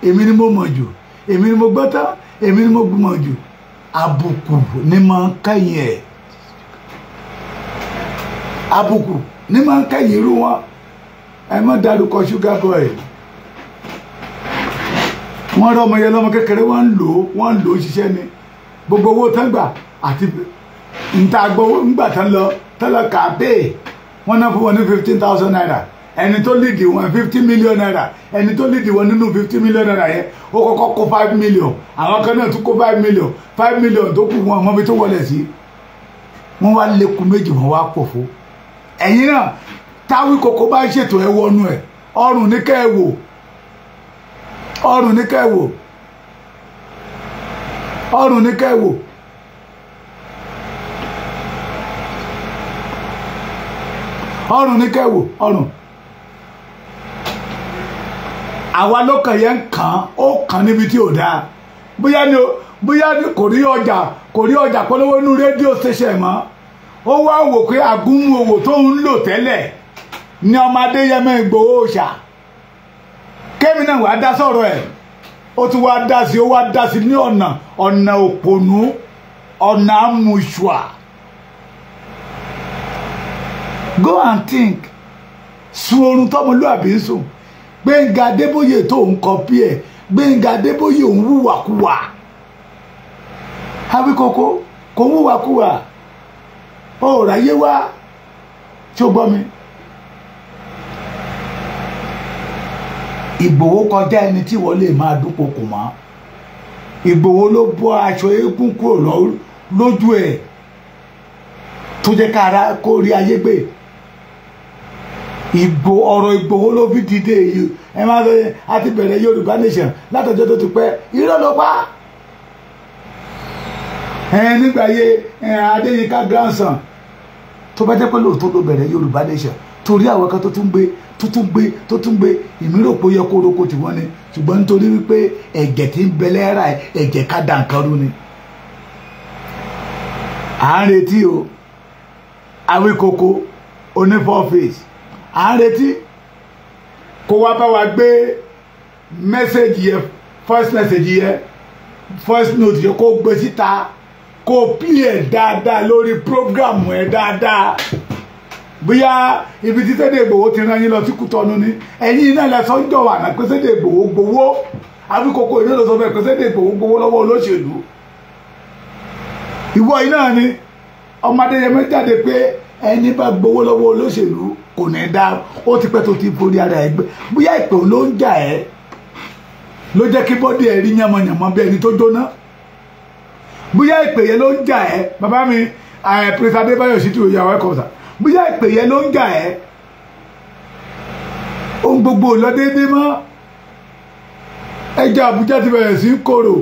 èmi ni mo mọ̀ jù, èmi ni mo gbọ́n tán, èmi ni mo mọ̀ jù. Àbùkù ni máa ń kẹ́yìn ẹ̀. Àbùkù ni máa ń kẹ́yìn irú wọn. Ẹ má dárúkọ Sugar Boy. Wọ́n rọ́ ọmọ yẹn lọ́mọ kékeré, wọ́n ń lò ó, wọ́n ń lò ó ṣiṣẹ́ ni. Gbogbo owó tán gbà àti níta gbowó ńgbà tán lọ kàpé. Wọ́n náà fún wọn ní 15,000 naira. Ẹni tó lead wọn 50 million naira. Ẹni tó lead wọn nínú 50 million naira yẹn ó kọ́kọ́ kó 5 million. Àwọn kan náà tún kó 5 million. 5 million tó kù wọn àwọn ibi tó wọlé sí. Wọ́n wá lékun méjì, wọ́n wá pòfo. Ẹ̀yin náà táwí kòkó bá ń ṣètò ẹ wọnú ẹ. Ọrùn ní kẹ́ ẹ wò. Ọrùn ní kẹ́ ẹ wò. Ọrùn ní kẹ́ ẹ wò. Ọrùn ní kẹ́ ẹ wò. Ọrùn. Àwa lókàn yẹn ń kàn ó kàn níbi tí ò dáa. Bóyá ni kò rí ọjà, kò rí ọjà polówó inú rédíò station mọ́. Ó wá wò pé àgúnmu òwò tó ń lò tẹ́lẹ̀ ní ọmọ Adéyẹmọ Ìgbòho ṣà. Kémi náà wàá dá sọ̀rọ̀ ẹ̀. Ó tún wá dá sí, ó wá dá sí ní ọ̀nà ọ̀nà òpònú, ọ̀nà àmùṣùà. Go and think. Sun oorun tọmọlúàbí ń sùn. Gbénga Adébóyè tó ń kọpí ẹ̀. Gbénga Adébóyè ń wúwàkúwà. Awíkókó kò ń wúwàkúwà. Ó ráyé wá. Tí ó gbọ́ mi. Ìgbòho kọjá ẹni tí wọ́n lè máa dúnkokò mọ́. Ìgbòho ló bọ́ aṣọ eégún kúrò lójú ẹ̀ tó jẹ́ kára kó rí ayé gbé. Ọ̀rọ̀ Ìgbòho ló fi dìde èyí. Ẹ máa sọ a ti bẹ̀rẹ̀ Yorùbá nation látọjọ́ tó ti pẹ́. Irọ́ ló pa. Nígbà yẹ Adéyínká grandson tó bá jẹ́ pé lóòótọ́ ló bẹ̀rẹ̀ Yorùbá nation Torí àwọn kan tó tún gbé tó tún gbé tó tún gbé ìmíròpó yẹ kó roko tiwọn ni, ṣùgbọ́n nítorí wípé ẹ̀jẹ̀ tí ń bẹ lẹ́ra ẹ̀jẹ̀ ká da nǹkan rú ni. À ń retí o, Awíkoko oní four face, à ń retí kó wá bá wa gbé mẹ́sẹ̀gì yẹ, first message yẹ, first note yẹ, kó gbé síta, kó play ẹ̀ dáadáa lórí program ẹ̀ dáadáa. Bóyá ibi tí Sunday Igboho ti rán yín lọ sí Kútọ́nù ni, ẹ̀yin náà lẹ sọ ń jọ wà náà pé Sunday Igboho gbowó. Awíkoko iná ló sọ bẹ́ẹ̀ pé Sunday Igboho gbowó lọ́wọ́ olóṣèlú. Ìwọ iná ni ọmọ Adéyẹmọ jáde pé ẹni bá gbowó lọ́wọ́ olóṣèlú kò ní dá. Ó ti pẹ́ tó ti forí ara ẹ̀ gbé. Bóyá ìpè ló ń jà ẹ́ ló jẹ́ kí bọ́dì ẹ̀ rí yànmọ̀yànmọ́ bí ẹni tó jóná. Bóyá ìpè yẹn ló ń jà ẹ́, bàbá mi Prince Adébáyọ̀ Ṣítù, ìyàwó ẹ̀kọ́ sà, bóyá ìpè yẹn ló ń jà ẹ́. Ohun gbogbo lọ déédéé mọ́. Ẹja Àbújá ti bẹ̀rẹ̀ sí í korò.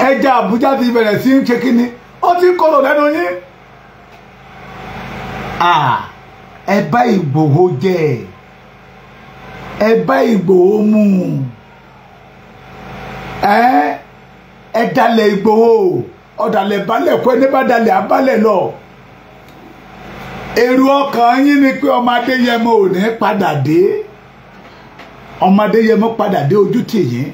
Ẹja Àbújá ti bẹ̀rẹ̀ sí í ṣe kíni, ó ti ń korò lẹ́nu yín. Ẹ bá Ìgbòho jẹ, ẹ bá Ìgbòho mu, ẹ dalẹ̀ Ìgbòho, ọ̀dàlẹ̀ balẹ̀ kọ́ ẹni bá dalẹ̀ abálẹ̀ lọ. Èrò ọkàn yín ni pé ọmọ Adéyẹmọ ò ní padà dé. Ọmọ Adéyẹmọ padà dé, ojú tì yín.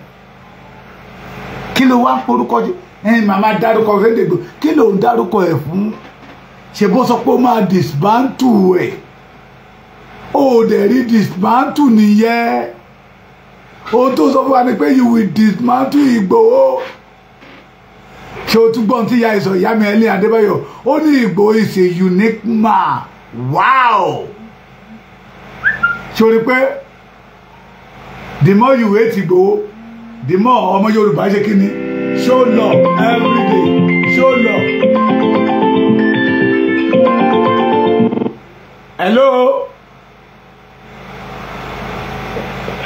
Kí ló wá ń porúkọ ẹ? Màmá dárúkọ Sunday Igboho, kí ló ń dárúkọ ẹ fún? Ṣe bó sọ pé ó máa dismantle ẹ? Ó dẹ̀ rí dismantle nìyẹn. Ohun tó sọ fún wa ni pé you will dismantle Ìgbòho. Ṣé o tún gbọ́n tí ìyá ìsọ̀ ìyá mi Ẹlẹ́yìn Adébáyọ̀ ó ní Ìgbòho is a unique man. Wow! Ṣé o rí pé the more you hate Ìgbòho, the more ọmọ Yorùbá ṣe kí ni? Show love every day, show love. Hello.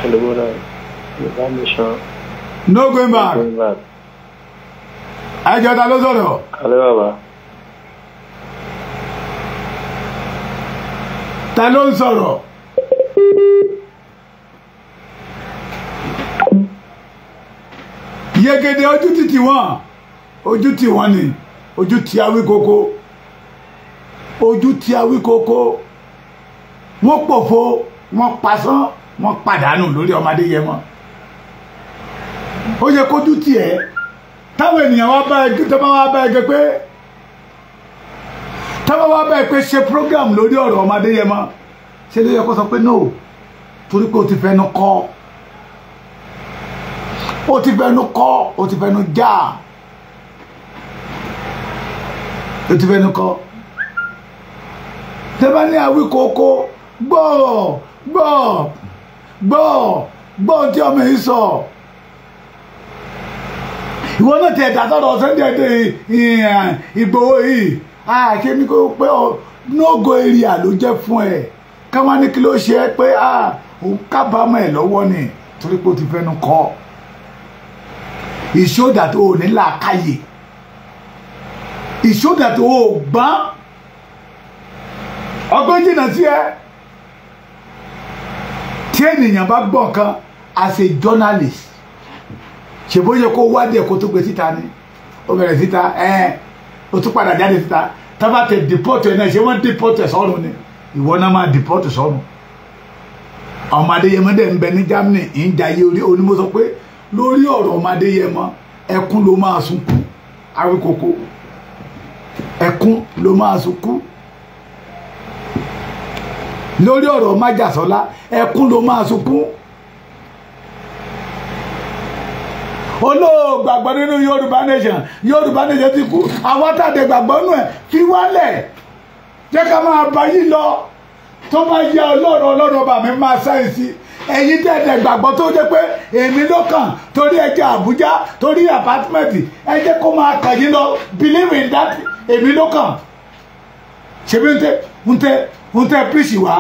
Hello, brother. Yorùbá nation. No going back. No going back. Ẹjọ́ ta ló sọ̀rọ̀? Alẹ́ bàbá. Ta ló ń sọ̀rọ̀? Yegede ojú títì wọ́n, ojú tí wọ́n ni, ojú tí Awíkoko, ojú tí Awíkoko, wọ́n pòfo, wọ́n pasán, wọ́n pàdánù lórí ọmọ Adéyẹmọ. Ó yẹ kójú tì ẹ́. Táwọn ènìyàn wá bá ẹgbẹ́ tó bá wá bá ẹgbẹ́ pé táwọn wá bá ẹ pé ṣe program lórí ọ̀rọ̀ ọmọ Adéyẹmọ, ṣe ló yẹ kó sọ pé no, torí pé o ti fẹnu kọ́, o ti fẹnu kọ́, o ti fẹnu já, o ti fẹnu kọ́. Tẹ́bá ní Awíkoko gbọ́ gbọ́ gbọ́ gbọ́ tí ọmọ yìí sọ. Ìwọ náà ti ẹ̀dá sọ̀rọ̀ Sunday Ìgbòho yìí, ṣé ní kó pé no-go area ló jẹ́ fún ẹ. Káwọn ní kí ló ṣe é pé òun kábàámọ̀ ẹ̀ lọ́wọ́ ni, torí pé o ti fẹnu kọ́. Ìṣódà tó o ní làákàyè, ìṣódà tó o gbọ́n, ọgbọ́n jìnnà sí ẹ. Tí ènìyàn bá gbọ́ nǹkan as a journalist, ṣe bó yẹ kó wádìí ẹ̀ kó tó gbé síta ni, ó bẹ̀rẹ̀ síta ẹ̀ ó tún padà jáde síta. Tábà tẹ dìpọ́tù ẹ̀ náà, ṣé wọ́n dìpọ́tù ẹ̀ sọ́run ni? Ìwọ náà máa dìpọ́tù sọ́run. Ọmọ Adéyẹmọ dẹ̀ ń bẹ ní Germany ń jayé orí onímọ̀ sọ pé lórí ọ̀rọ̀ ọmọ Adéyẹmọ ẹkún ló máa sunkún. Awíkoko ẹkún ló máa sunkún. Lórí ọ̀rọ̀ májàsọ́lá ẹkún ló máa sunkún. Olóògbàgbọ́ nínú Yorùbá nation, Yorùbá nation ti kú. Àwọn tàdé gbàgbọ́ nù ẹ̀ fi wálẹ̀, jẹ́ ká máa bá yí lọ. Tó bá yẹ Ọlọ́run, Ọlọ́run ọba mi máa sáyẹ̀nsì. Ẹ̀yin tẹ̀dẹ̀ gbàgbọ́ tó jẹ́ pé èmi ló kàn torí ẹjẹ́ Àbújá, torí àpátímẹ́ǹtì, ẹ jẹ́ kó máa kàn yín lọ. Believe in that, èmi ló kàn. Ṣebí ń tẹ píríṣì wá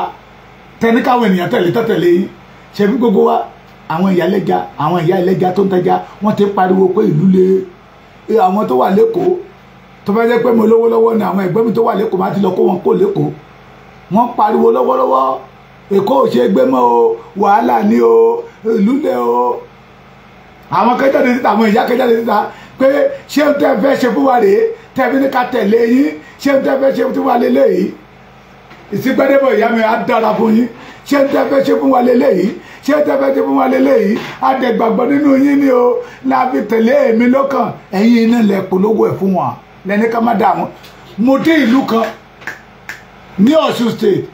tẹni káwọn ènìyàn tẹ̀lé tẹ̀lé yín. Ṣebí gbogbo wa, àwọn ìyá ẹlẹ́ja, àwọn ìyá ẹlẹ́ja tó ń tẹja, wọ́n ti pariwo pé ìlú le. Àwọn tó wà lẹ́kọ̀ọ́ Tó bá jẹ́ pé mo lówó lọ́wọ́ ni àwọn ẹ̀gbọ́n mi tó wà lẹ́kọ̀ọ́ máa ti lọ kó wọn kó lẹ́kọ̀ọ́. Wọ́n pariwo lọ́wọ́lọ́wọ́, Èkó ò ṣe gbé mọ́ o, wàhálà ni o, ìlú lé o. Àwọn kẹjáde síta, àwọn ìyá kẹjáde síta pé ṣé ń tẹ́ fẹ́ ṣe fún wa rèé, tẹ́ fi ní ká tẹ̀lé yín, ṣé ń tẹ́ fẹ́ ṣe fún wa lélẹ́yìí. Ìsìngbẹ́dẹ́bọ̀ ìyá mi á dára fún yín. Ṣé ń tẹ́ fẹ́ ṣe fún wa lélẹ́yìí, ṣé ń tẹ́ fẹ́ ṣe fún wa lélẹ́yìí, àdẹ̀gbàgbọ́ nínú yín ni o, la fi tẹ̀lé èmi lọ́kàn. Ẹ̀yin iná lẹ̀ polówó ẹ̀ fún wọn lẹ́ni ká má dààmú. Mo dé ìlú kan ní Ọ̀ṣun State,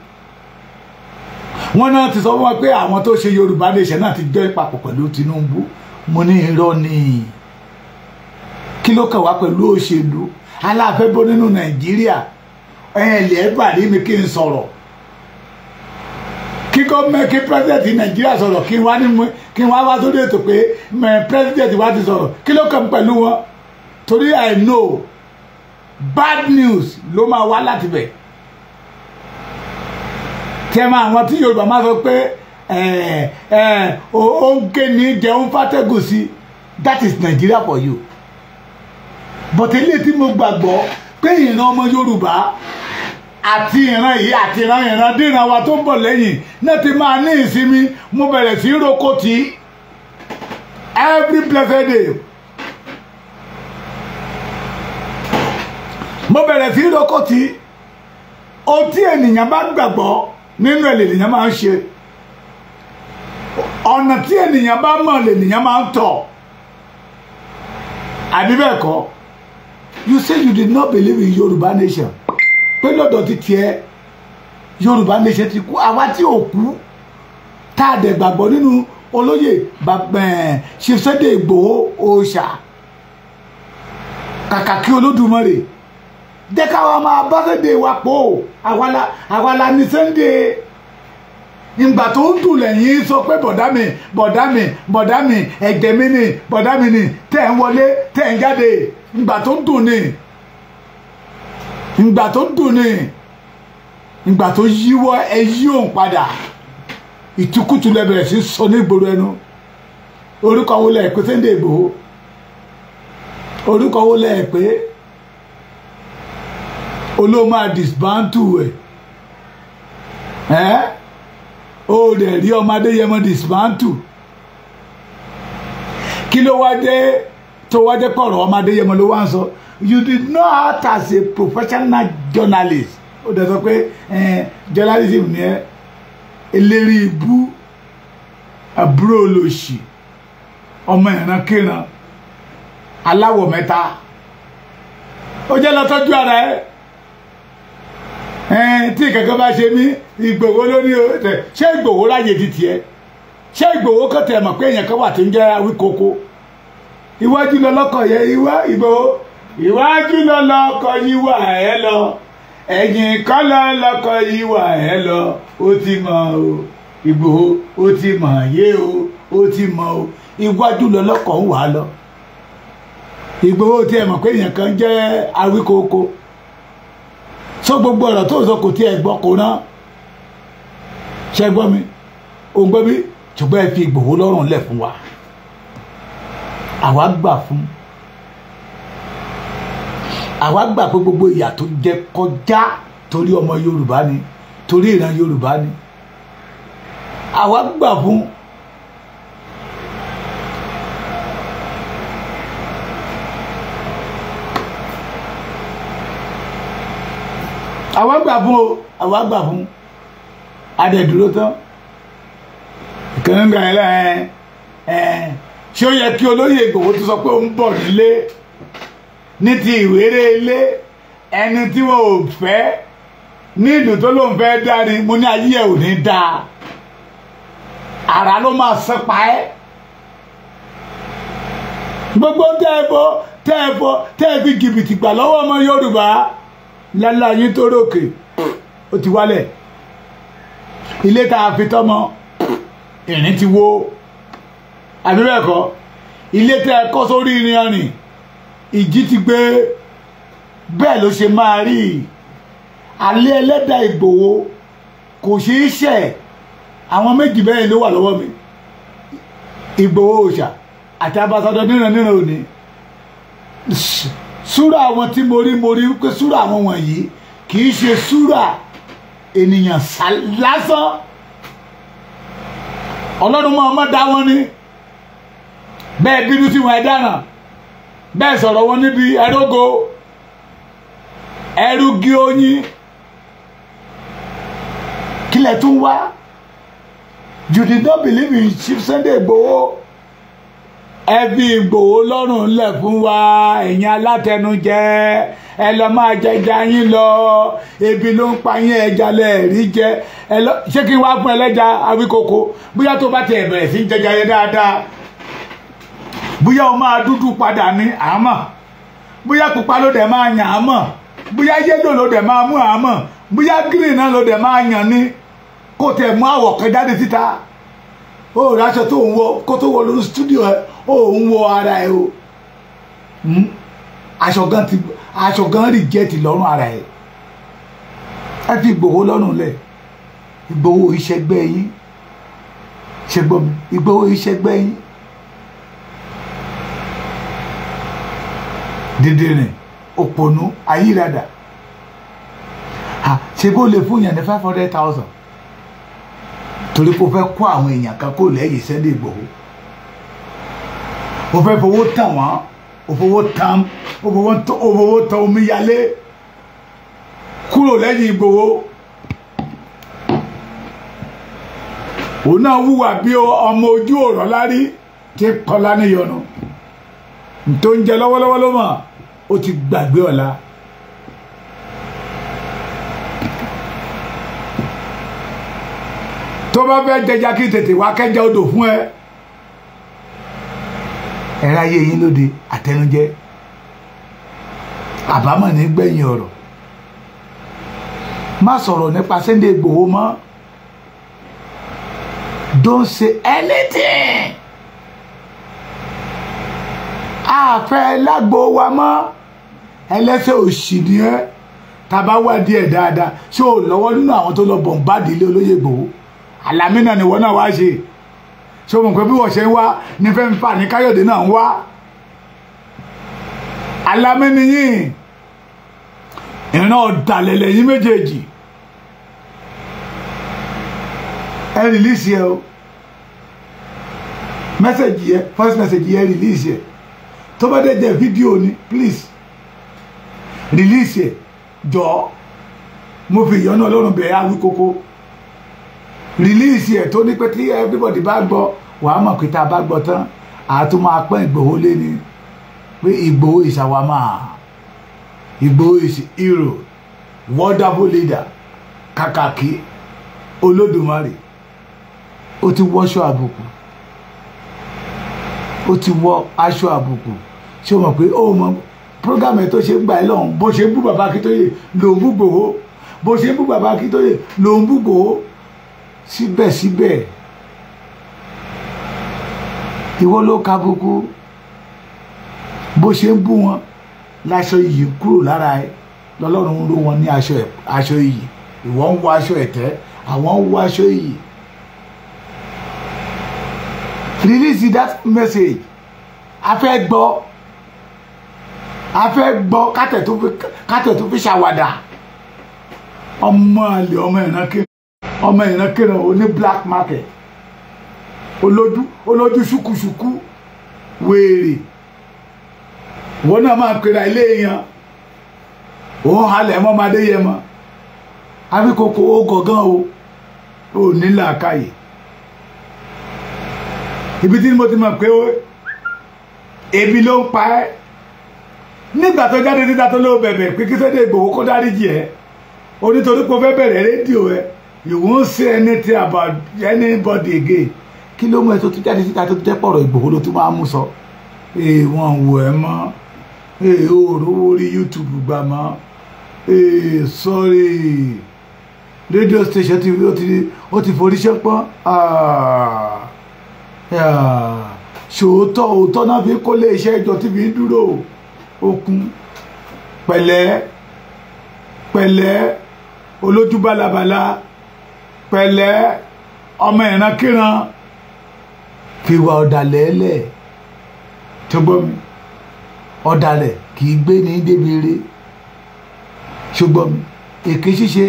wọ́n náà ti sọ fún wa pé àwọn tó ṣe Yorùbá Nation náà ti jẹ́ papọ̀ pẹ̀lú Tinubu. Mo ní irọ́ ni, kí ló kàn wá pẹ̀lú òṣèlú? Aláfẹ́ bó nínú Nàìjíríà, ẹ̀ẹ́lẹ̀ bà rí mi kí n sọ̀rọ̀, kí gọ́ọ̀mẹ̀ kí pírẹ́sidẹ̀ntì Nàìjíríà sọ̀rọ̀, kí wá wá sórí ètò pé pírẹ́sidẹ̀ntì wa ti sọ̀rọ̀, kí ló kàn pẹ̀lú wọn? Torí I know bad news ló máa wá láti bẹ̀. Tẹ́ máa àwọn tí Yorùbá máa sọ pé ó ń ké ní jẹun fátẹ́gùn sí, that is Nigeria for you. But ilé tí mo gbàgbọ́ pé ìran ọmọ Yorùbá àti ìran yìí àti ìran ìran díran wa tó ń bọ̀ lẹ́yìn náà ti máa ní ìsinmi. Mo bẹ̀rẹ̀ sí roko tí every blessed day, mo bẹ̀rẹ̀ sí roko tí. Ohun tí ènìyàn bá gbàgbọ́ nínú ẹ̀ lènìyàn máa ń ṣe, ọ̀nà tí ènìyàn bá mọ̀ lènìyàn máa ń tọ̀, àbí bẹ́ẹ̀ kọ́? You say you did not believe in Yorùbá Nation, pé lọ́dọ̀ ti tiẹ̀ Yorùbá Nation ti kú. Àwa tí ò kú tá a dẹ̀ gbàgbọ́ nínú olóyè Chief Sunday Igboho Òòṣà, kàkà kí Olódùmarè jẹ́ káwa máa bá Sunday wa pò. Àwa la ní Sunday. Ìgbà tó ń dùn lẹ́yìn sọ pé bọ̀dá mi bọ̀dá mi bọ̀dá mi ẹ̀jẹ̀ mi ni bọ̀dá mi ni, tẹ̀ ń wọlé tẹ̀ ń jáde. Ìgbà tó ń dùn ni, ìgbà tó ń dùn ni, ìgbà tó yíwọ́ ẹ yí òun padà. Ìtukùtù lẹ bẹ̀rẹ̀ sí sọ ní ìgboro ẹnu. Orúkọ wo lẹ pé Sunday Igboho? Orúkọ wo lẹ pé? Olóò máa dismantle ẹ̀ ó dẹ̀ rí ọmọ Adéyẹmọ dismantle. Kí ló wá dé tó wá jẹ́ pọ̀rọ̀ ọmọ Adéyẹmọ ló wá ń sọ? You did not act as a professional journalist. Ó dẹ̀ sọ pé journalism ni ẹ, eléri ibú, àbúrò olóṣì, ọmọ ìrankíran, aláwọ̀ mẹ́ta. Ó jẹ́ lọ tọ́jú ara ẹ. Tí kankan bá ṣe mí, Ìgbòho ló ní o. Ṣé Ìgbòho ráyè ti tiẹ̀? Ṣé Ìgbòho kàn tẹ̀ mọ̀ pé èèyàn kan wà tí ń jẹ́ Awíkókó? Iwájú lọ lọ́kọ̀ yẹ ìwá Ìgbòho, iwájú lọ lọ́kọ̀ yíwà ẹ lọ, ẹ̀yìn kọ́ lọ lọ́kọ̀ yíwà ẹ lọ. Ó ti mọ̀ o Ìgbòho, ó ti mọ̀ yé o, ó ti mọ̀ o. Iwájú lọ lọ́kọ̀ ń wà lọ. Ìgbòho tí ẹ mọ̀ pé èèyàn kan jẹ́ Awíkókó. Sọ gbogbo ọ̀rọ̀ tó sọ kò tí ẹ gbọ́ kò rán. Ṣé gbọ́ mi? Ò ń gbọ́ mi? Ṣùgbọ́n ẹ fi Ìgbòho lọ́rùn lẹ̀ fún wa. Àwa gbà fún. Àwa gbà pé gbogbo ìyà tó jẹ kọjá torí ọmọ Yorùbá ni, torí ìran Yorùbá ni. Àwa gbà fún. Àwa gbà fún o, àwa gbà fún. Adẹ̀dúró tán. Ìkànnì ẹ̀ ẹ̀ ṣé ó yẹ kí olóyè Ìgbòho tó sọ pé ó ń bọ̀ nílé ní ti ìwéré ilé ẹni tí wọn ò fẹ́ ní ìlú tó lóun fẹ́ dárí? Mo ní ayé ẹ̀ ò ní dáa, àrà ló máa sán pa ẹ́. Gbogbo tẹ́ ẹ fọ́ tẹ́ ẹ fọ́ tẹ́ ẹ fi jìbìtì gbà lọ́wọ́ ọmọ Yorùbá lálá yín tó rókè ó ti wálẹ̀. Ilé tá a fi tọ́mọ ìrìn ti wó, àbí bẹ́ẹ̀ kọ́? Ilé tẹ́ ẹ kọ́ sórí irin ọrìn ìjì ti gbé. Bẹ́ẹ̀ ló ṣe máa rí. Alẹ́ ẹlẹ́dàá Ìgbòho kò ṣeé ṣẹ̀. Àwọn méjì bẹ́ẹ̀ ló wà lọ́wọ́ mi, Ìgbòho Òòṣà àti abasádọ níran níran òní. Súrà àwọn tí mo rí pé súrà àwọn wọ̀nyí kì í ṣe súrà ènìyàn lásán. Ọlọ́run máa má dá wọn ní bẹ́ẹ̀ bínú tí wọ́n ẹ dáràn, bẹ́ẹ̀ sọ̀rọ̀ wọn níbi ẹrógo ẹrúgí oyin. Kílẹ̀ tún wá? You did not believe in Chief Sunday Igboho. Ẹ fi Ìgbòho lọ́rùn lẹ̀ fún wa, ẹ̀yin alátẹnujẹ, ẹ lọ máa jẹja yín lọ, ebi ló ń pa yín, ẹja lẹ́ẹ̀rí jẹ. Ẹ lọ, ṣé kí n wá fún ẹlẹ́ja Awíkókó? Bóyá tó bá tiẹ̀ bẹ̀rẹ̀ sí jẹja yẹn dáadáa, bóyá o máa dúdú padà ní àmọ́, bóyá pupa ló dẹ̀ máa yàn àmọ́, bóyá yẹ́lò ló dẹ̀ máa mú àmọ́, bóyá green náà ló dẹ̀ máa yàn ní, kó tẹ̀ mú àwọ̀ kan jáde síta. Ó ráṣọ tó ń wọ kó tó wọ lórí stúdíò ẹ, ó ń wọ ara ẹ o. Aṣọ gan rìjẹ́tì lọ́rùn ara ẹ. Ẹ fi Ìgbòho lọ́rùn lẹ̀. Ìgbòho ìṣẹ́gbẹ́ yín, ṣe gbọ́ mi, Ìgbòho ìṣẹ́gbẹ́ yín. Dídìrín òpònú ayírádà, ṣe bó lè fún yàn ní 500,000 torí kò fẹ́ kó àwọn èèyàn kan kó lẹ́yìn Sunday Igboho. Ó fẹ́ fowó tàn wọ́n, ó fowó tàn, ó fowó tàn omíyalé kúrò lẹ́yìn Igboho. Òun náà wúwà bí ọmọ ojú ọ̀rọ̀ lárí tí kọlá níyọnu tó ń jẹ lọ́wọ́lọ́wọ́ ló mọ̀, ó ti gbàgbé ọ̀la. Tó bá fẹ́ jẹja kí tètè wá kẹjá odò fún ẹ. Ẹ̀rọ ayé yín lóde àtẹnujẹ, àbámọ̀ ní gbẹ̀yìn ọ̀rọ̀. Má sọ̀rọ̀ nípa Sunday Igboho mọ́. Don't say anything. Àfẹ́ lágbo wa mọ́, ẹlẹ́sẹ̀ òṣì ni ẹ́. Tá bá wá díẹ̀ dáadáa, ṣé o lọ́wọ́ nínú àwọn tó lọ bọ̀m̀bádìí ilé olóyè Igboho? Àlàmí náà ni wọ́n náà wá ṣe. Ṣé o mọ̀ pé bí wọ́n ṣe ń wá ní Fẹ́mi Fani Káyọ̀dé náà ń wá? Àlàmí nìyí, ìran ọ̀dàlẹ̀ lẹ́yìn méjèèjì. Ẹ rìlíìsì ẹ o, mẹ́sẹ̀jì yẹ, first message yẹ, rìlíìsì ẹ. Tó bá dẹ̀ jẹ́ fídíò ni, please rìlíìsì ẹ jọ̀ọ́. Mo fi ìyọ́nú Ọlọ́run bẹ̀ Awíkókó. Rìlíìsì ẹ̀ tó ní pé tí everybody bá gbọ́, wàá mọ̀ pé tá a bá gbọ́ tán, àá tún máa pọ́n Ìgbòho lé ní pé Ìgbòho is our man, Ìgbòho is hero, wonderful leader, kàkàkí Olódùmarè. Ó ti wọṣọ àbùkù, ó ti wọ aṣọ àbùkù. Ṣé o mọ̀ pé ó mọ program ẹ̀ tó ṣe ń gbà ẹ́ lọ́hùn, bó ṣe ń bú bàbá Akíntóyè ló ń bú Ìgbòho, bó ṣe ń bú bàbá Akíntóyè ló ń bú Ìgbòho. Síbẹ̀síbẹ̀ ìwọ ló kàbùkù. Bó ṣe ń bú wọn láṣọ iyì kúrò lára ẹ, lọ́lọ́run ń ró wọn ní aṣọ iyì. Ìwọ ń wọ aṣọ ẹ̀tẹ́, àwọn ń wọ aṣọ iyì. Release that message. A fẹ́ gbọ́, a fẹ́ gbọ́, kátẹ̀ tó fi ṣàwàdà. Ọmọ àlè, ọmọ ìrankíran, ọmọ ìrankíran oní black market, olójú ṣùkúṣùkú wèrè. Wọn náà máa pèrè ilé yẹn, òun halẹ̀ mọ́ ọmọdé yẹn mọ́. Awíkókó ó gọ̀gán o, ò ní làákàyè. Ibi tí mo ti mọ̀ pé ebi ló ń pa ẹ́ nígbà tó jáde níta tó ló bẹ̀bẹ̀ pé kí Sunday Igboho kó dáríjì ẹ́, onítorí pé o fẹ́ bẹ̀rẹ̀ rédíò ẹ, you won't say anything about anybody again. Kí ló mú ẹ tó tún jáde síta tó jẹ́ pọ̀rọ̀ Ìgbòho ló tún máa mú sọ? Wọ́n wò ẹ́ mọ́, ó rówó orí YouTube gbà mọ́, sorry, radio station ó ti forí ṣẹ́pọ́n. Ṣòótọ́ òótọ́ náà fi kó lé iṣẹ́ ìjọ tí fi ń dúró okun. Pẹ̀lẹ́ pẹ̀lẹ́ olójú bálabàla, pẹ̀lẹ́ ọmọ ìrankíran, fìwà ọ̀dàlẹ̀ ẹlẹ̀ tó gbọ́ mi. Ọ̀dàlẹ̀ kì í gbé ní débi eré. Ṣùgbọ́n èké ṣíṣe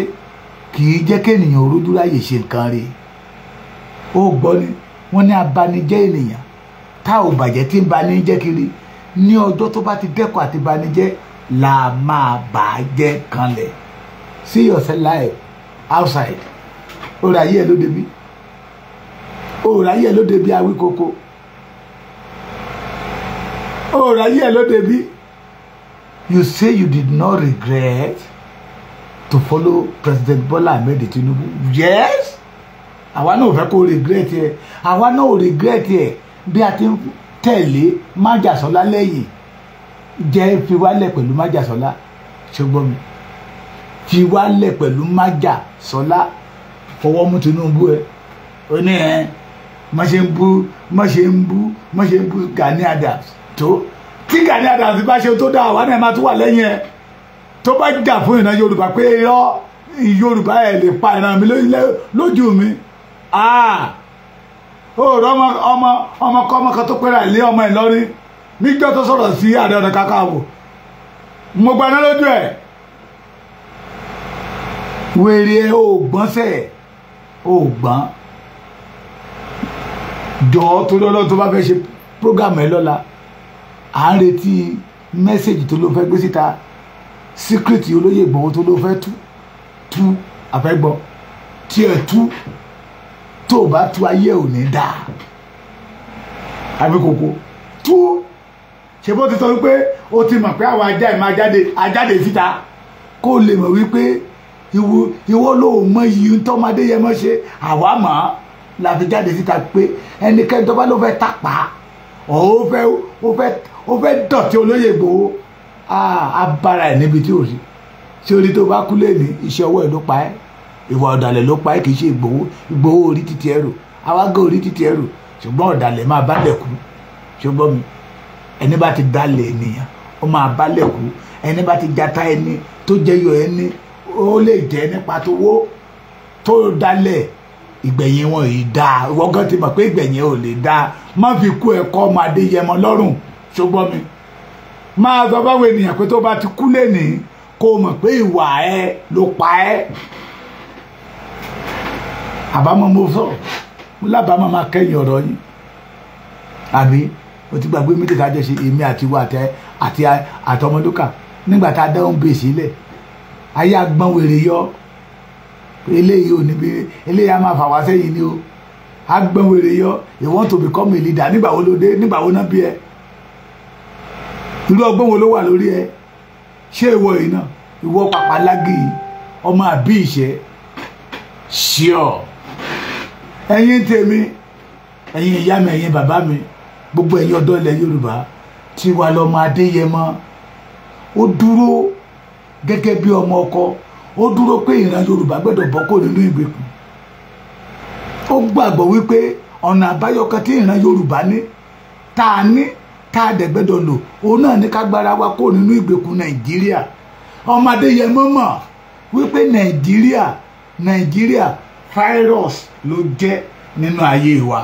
kì í jẹ́ kéèyàn rójú ráyè ṣe nǹkan rẹ̀. Ó gbọ́ ni wọ́n ní abanijẹ́ ènìyàn tá ò bàjẹ́ tí ń bani jẹ́ kiri ní ọjọ́ tó bá ti dẹ́kun àti banijẹ́ la máa bà á jẹ́ kanlẹ̀. See yourself life outside. Ó ra ayé ẹ̀ ló débi. Ó ra ayé ẹ̀ ló débi Awíkókó. Ó ra ayé ẹ̀ ló débi. You say you did not regret to follow President Bola Ahmed Tinubu. Yes. Àwa náà ò fẹ́ kó regret ẹ. Àwa náà ò regret ẹ bí a ti ń tẹ̀lé Májàsọ́lá lẹ́yìn. Jẹ́ fi wálẹ̀ pẹ̀lú Májàsọ́lá. Ṣùgbọ́n mi fi wálẹ̀ pẹ̀lú Májàsọ́lá. Fọwọ́ mú Tinubu ẹ. Ó ní ẹ má ṣe ń bú má ṣe ń bú má ṣe ń bú Gani Adams tó. Tí Gani Adams bá ṣe tó dá àwa náà máa tún wà lẹ́yìn ẹ. Tó bá jà fún ìran Yorùbá pé irọ́ Yorùbá ẹ̀ lè pa ìran mi lójú mi. Ó rọ ọmọ ọmọ kan tó pẹ́ra ilé ọmọ Ìlọrin níjọ́ tó sọ̀rọ̀ sí Ààrẹ Ọ̀nà Kakanfò. Mo gbaná lójú ẹ̀. Wèrè ẹ ò gbọ́n sẹ̀ ò gbọ́n. Jọ̀ọ́ tó lọ́lọ́ tó bá fẹ́ ṣe prógámù ẹ lọ́la, à ń retí mẹ́sẹ̀jì tó ló fẹ́ gbé síta. Síkírìtì olóyè Ìgbòho tó ló fẹ́ tú àfẹ́gbọ́ tí ẹ tú tó bá tú ayé ò ní dáa. Awíkókó tú ṣe bó ti sọ wípé ó ti mọ̀ pé àwọn ajá ẹ̀ máa jáde ajáde síta kó lè mọ̀ wípé ìwọ ló mọ iyì tọ́mọdé yẹn mọ́ ṣe àwa mọ̀ ọ́ la fi jáde síta pé ẹnikẹ́ni tó bá ló fẹ́ tàpá ó fẹ́ dọ̀tí olóyè Ìgbòho abara ẹ̀ níbi tí ò sí. Ṣé orí tó bá kú lé ní iṣẹ́ ọwọ́ ẹ̀ ló pa ẹ́, ìwà ọ̀dàlẹ̀ ló pa ẹ́, kì í ṣe Ìgbòho. Ìgbòho orí títí ẹrù, àwa gé orí títí ẹrù, ṣùgbọ́n ọ̀dàlẹ̀ máa bálẹ̀ kú. Ṣùgbọ́n mi ẹni bá ti dalẹ̀ ènìyàn ó máa bálẹ̀ kú. Ẹni bá ti jata ẹni tó jẹyọ ẹni ó lè jẹ́ nípa tó wó tó dalẹ̀ ìgbẹ̀yìn wọn yìí dáa. Ìwọ gan ti mọ̀ pé ìgbẹ̀yìn ò lè dáa. Má fi kú ẹ̀kọ́ ọmọ Adéyẹmọ lọ́rùn. Ṣùgbọ́n mi máa sọ báwo ènìyàn pé tó bá ti kú lénìí kó mọ̀ pé ìwà ẹ ló pa ẹ́. Àbámọ̀ mo sọ mo lábàámọ̀ máa kẹ́yìn ọ̀rọ̀ yín. Àbí o ti gbàgbé méjì tá a jọ ṣe èmi àti ìwọ àti àtọmọdúkà nígbà tá a dá òun bè sílẹ̀. Ayé agbọ́n wèrè yọ eléyìí ò níbi eléyìí á máa fà wá sẹ́yìn ni o. Agbọ́n wèrè yọ you want to become a leader. Nígbà wo ló dé? Nígbà wo náà bí ẹ? Irú ọgbọ́n wo ló wà lórí ẹ? Ṣé ìwọ yìí náà ìwọ pàpàlágì ọmọ àbí ìṣẹ́ ṣíọ. Ẹ̀yin tèmi, ẹ̀yin ìyá mi, ẹ̀yin bàbá mi, gbogbo ẹ̀yin ọ̀dọ́ ilẹ̀ Yorùbá, Tiwa lọmọ Adéyẹmọ. Ó dúró gẹ́gẹ́ bí ọmọ ọkọ. Ó dúró pé ìran Yorùbá gbọ́dọ̀ bọ́ kó nínú ìgbèkùn. Ó gbàgbọ́ wípé ọ̀nà àbáyọ kan tí ìran Yorùbá ní tá a ní tá a dẹ̀ gbọ́dọ̀ lò òun náà ní ká gbára wa kó nínú ìgbèkùn Nàìjíríà. Ọmọ Adéyẹmọ mọ̀ wípé Nàìjíríà virus ló jẹ́ nínú ayé wa.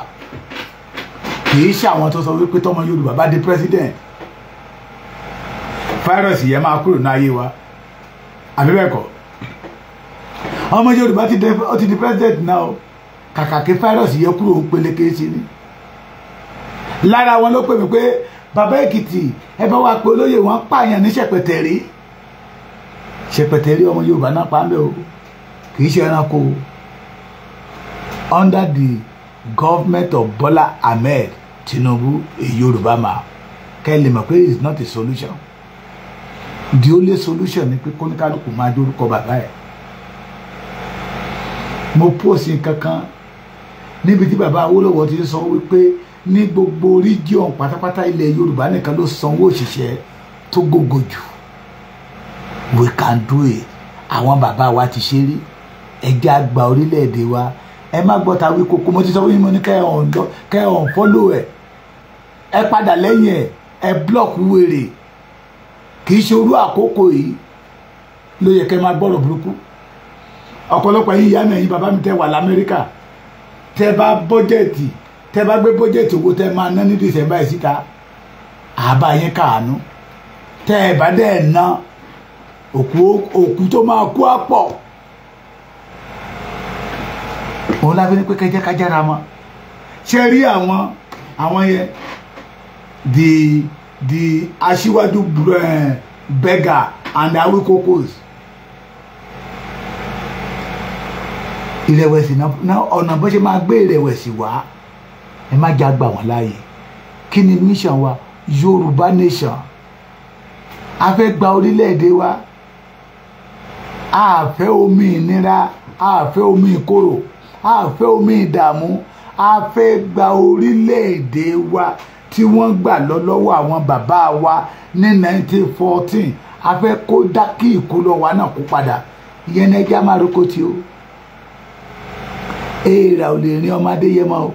Kì í ṣe àwọn tó sọ wípé tọmọ Yorùbá bá di president virus yẹn máa kúrò ní ayé wa, àbí bẹ́ẹ̀ kọ́? Ọmọ Yorùbá ti di president náà o. Kàkà kí virus yẹn kúrò ń peléke sí ni. Lára wọn ló pè mí pé bàbá Èkìtì ẹ bá wa pé olóyè wọn pààyàn ní Ṣẹpẹtẹrí. Ṣẹpẹtẹrí ọmọ Yorùbá náà pa ń bẹ o, kì í ṣe ẹranko. Under the government of Bola Ahmed Tinubu, a Yorùbá man, kẹ́ lè mọ̀ pé it's not a solution. The only solution ni pé kóníkálukú máa dórúkọ bàbá ẹ̀. Mo post kankan níbi tí bàbá Awólọ́wọ̀ ti sọ wípé ní gbogbo region pátápátá ilẹ̀ Yorùbá nìkan ló sanwó òṣìṣẹ́ tó gógó jù. We can do it. Àwọn bàbá wa ti ṣe rí. Ẹ jẹ́ á gba orílẹ̀-èdè wa. Ẹ má gbọ́ ta Wíkókó. Mo ti sọ fún yín, mo ní kẹ́ ẹ̀ ọ̀n follow ẹ̀, ẹ padà lẹ́yìn ẹ̀, ẹ block wèrè. Kì í ṣe orú àkókò yìí ló yẹ kẹ́ máa gbọ́rọ̀ burúkú. Ọ̀pọ̀lọpọ̀ ẹ̀yin ìyá mi, ẹ̀yin bàbá mi tẹ́ wà l'Amẹ́ríkà, tẹ́ bá bọ́jẹ̀tì, tẹ́ bá gbé bọ́jẹ̀tì owó tẹ́ máa ná ní December yìí síta, àbá yín káàánú. Tẹ́ ẹ bá dẹ̀ ná òkú tó máa kú á pọ̀. Òun lábẹ́ ní pé kẹjẹ́ kájára mọ́. Ṣe rí àwọn yẹn the aṣíwájú beggar and Awikokos. Ìrẹ̀wẹ̀sì náà ọ̀nà bó ṣe máa gbé ìrẹ̀wẹ̀sì wá, ẹ má já gbà wọ́n láàyè. Kí ni mission wa? Yorùbá nation. A fẹ́ gba orílẹ̀-èdè wa. A fẹ́ omi ìnira, a fẹ́ omi ìkorò, a fẹ́ omi ìdààmú. A fẹ́ gba orílẹ̀-èdè wa tí wọ́n gbà lọ lọ́wọ́ àwọn bàbá wa ní 1914. A fẹ́ kó dá kí ìkólọ wa náà kó padà. Ìyẹn ní ẹja máa roko tí o. Èèrà ò lè rin ọmọ Adéyẹmọ o.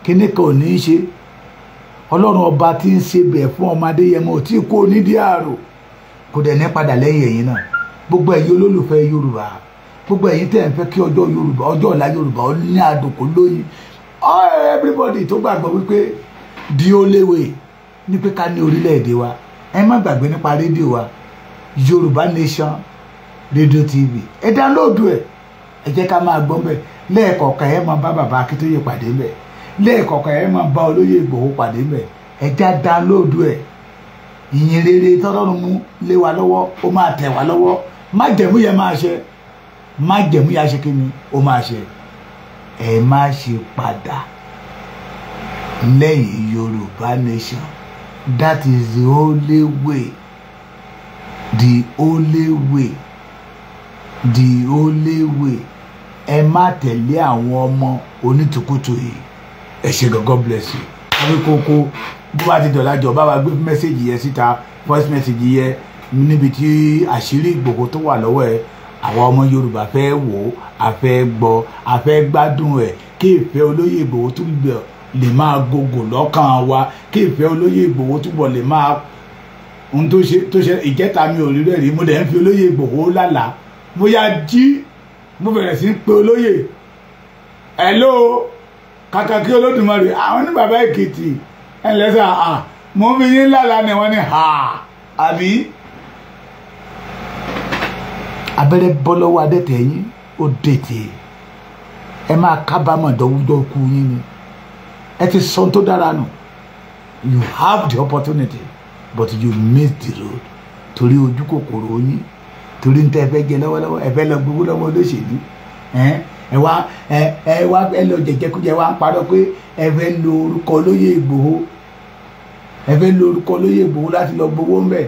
Kíní kan ò ní í ṣe. Ọlọ́run ọba tí ń ṣe bẹ̀ fún ọmọ Adéyẹmọ ò tí kò nídìí àrò. Kò dẹ̀ ní padà lẹ́yìn ẹ̀yin náà. Gbogbo ẹ̀yin olólùfẹ́ Yorùbá, gbogbo ẹ̀yin tẹ́ ẹ̀ ń fẹ́ kí ọjọ́ Yorùbá, ọjọ́ ọ̀la Yorùbá ó ní àdùnkù lóyún. Everybody tó gbàgbọ́ wípé the only way ní pé ká ní orílẹ̀-èdè wa. Ẹ má gbàgbé nípa rédíò wa, Yorùbá Nation Radio TV. Ẹ dáńlóòdù ẹ̀, ẹ jẹ́ ká máa gbọ́ bẹ́ẹ̀. Lẹ́ẹ̀kọ̀ọ̀kan ẹ máa bá bàbá Akíntóyè pàdé bẹ́ẹ̀. Lẹ́ẹ̀kọ̀ọ̀kan ẹ máa bá olóyè Ìgbòho pàdé bẹ́ẹ̀. Ẹ já dáńlóòdù ẹ̀. Ìyìn rere tọ́lọ́run mú lé wa lọ́wọ́, ó máa tẹ̀ wá lọ́wọ́. Májẹ̀mú yẹn máa ṣe. Májẹ̀mú yẹn ṣe kí ni? Ó máa ṣe. Ẹ má ṣe padà lẹ́yìn Yorùbá Nation. That is the only way. The only way. The only way. Ẹ má tẹ̀lé àwọn ọmọ onítùkùtù yìí. Ẹ ṣé gan, God bless you. Awíkókó bó bá ti dọ̀la jọ bá wa gbé mẹ́sẹ̀gì yẹn síta, voice message yẹn níbi tí àṣírí Ìgbòho tó wà lọ́wọ́ ẹ̀. Àwọn ọmọ Yorùbá fẹ́ wò ó, a fẹ́ gbọ́, a fẹ́ gbádùn ẹ̀. Kí ìfẹ́ olóyè Ìgbòho túbọ̀ lè máa gògò lọ́kàn wa, kí ìfẹ́ olóyè Ìgbòho túbọ̀ lè máa ohun tó ṣe ìjẹta mi ò rí rẹ̀ rí. Mo dẹ̀ ń fi olóyè Ìgbòho lálàá. Mo yá jí, mo bẹ̀rẹ̀ sí í pe olóyè. Hello, kàkà kí Olódùmarè. Àwọn ní bàbá Èkìtì ẹ̀ ń lẹ́sà à mo fi yín lálàá ni wọ́n ní ha àbí. Abẹ́rẹ́ bọ́ lọ́wọ́ adẹ́tẹ̀ yín ó dètè. Ẹ máa kábàámọ̀ dọ́wúdọ́ kú yín ni. Ẹ ti sọ tó dára nù. You have the opportunity but you miss the road. Torí ojú kòkòrò yín, torí ń tẹ́ ẹ fẹ́ jẹ lọ́wọ́lọ́wọ́, ẹ fẹ́ lọ gbowó lọ́wọ́ olóṣèlú. Ẹ wá ẹ wá ẹ lọ jẹjẹkújẹ wá ń parọ́ pé ẹ fẹ́ lo orúkọ olóyè Ìgbòho. Ẹ fẹ́ lo orúkọ olóyè Ìgbòho láti lọ gbowó ń bẹ̀.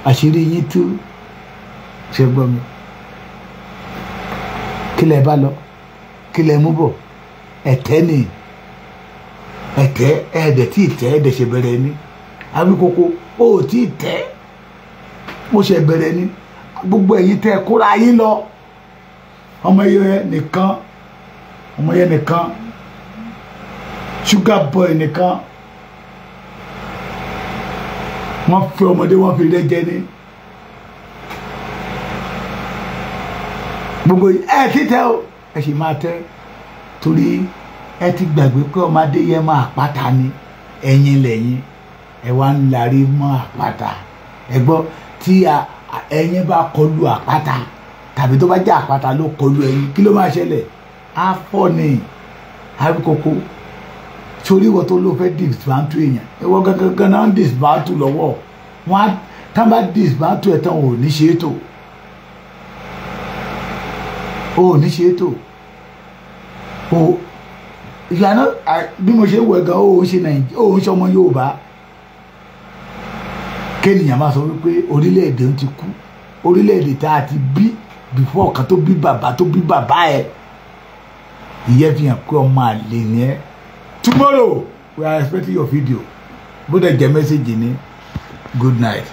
Àṣírí yín tú. Ṣé gbọ́ mi? Kí lẹ bá lọ? Kí lẹ mú bọ̀? Ẹ̀tẹ́ ni. Ẹ̀tẹ́ ẹ̀ẹ́dẹ̀ tí ì tẹ́ ẹ̀ẹ́dẹ̀ ṣe bẹ̀rẹ̀ ni. Awíkókó ó tí ì tẹ́. Mo ṣe bẹ̀rẹ̀ ni. Gbogbo ẹ̀yin tẹ́ kóra yín lọ. Ọmọ yẹn nìkan, ọmọ yẹn nìkan, sugar boy nìkan. Wọ́n fi ọmọdé wọ́n fi rẹ́jẹ ni. Gbogbo ẹ ti tẹ́ o, ẹ sì máa tẹ́. Torí ẹ ti gbàgbé pé ọmọdé yẹn máa àpáta ni. Ẹ̀yin lẹ́yìn ẹ wá ń larí mọ́ àpáta. Ẹ gbọ́ tí ẹyin bá kọlu àpáta tàbí tó bá jẹ́ àpáta ló kọlu ẹyin, kí ló máa ṣẹlẹ̀? Á fọ́ ni. Awíkókó torí ìwọ tó ló fẹ́ dismantle èèyàn, ìwọ gangan náà ń dismantle lọ́wọ́. Wọ́n á tá bá dismantle ẹ̀ tán ò ní ṣe é tò. Ò ní ṣe é tò. O ìyànà bí mo ṣe ń wẹ̀ gan, ó ń ṣe Nàìjíríà, ó ń ṣe ọmọ Yorùbá. Kéèyàn máa sọ wípé orílẹ̀-èdè ń ti kú, orílẹ̀-èdè tá a ti bí before kan tó bí bàbá tó bí bàbá ẹ̀. Ìyẹn fi hàn pé ọmọ àlè ni ẹ́. Tomorrow we are expecting your video. Bó dẹ̀ jẹ́ mẹ́sẹ̀gì ni. Good night.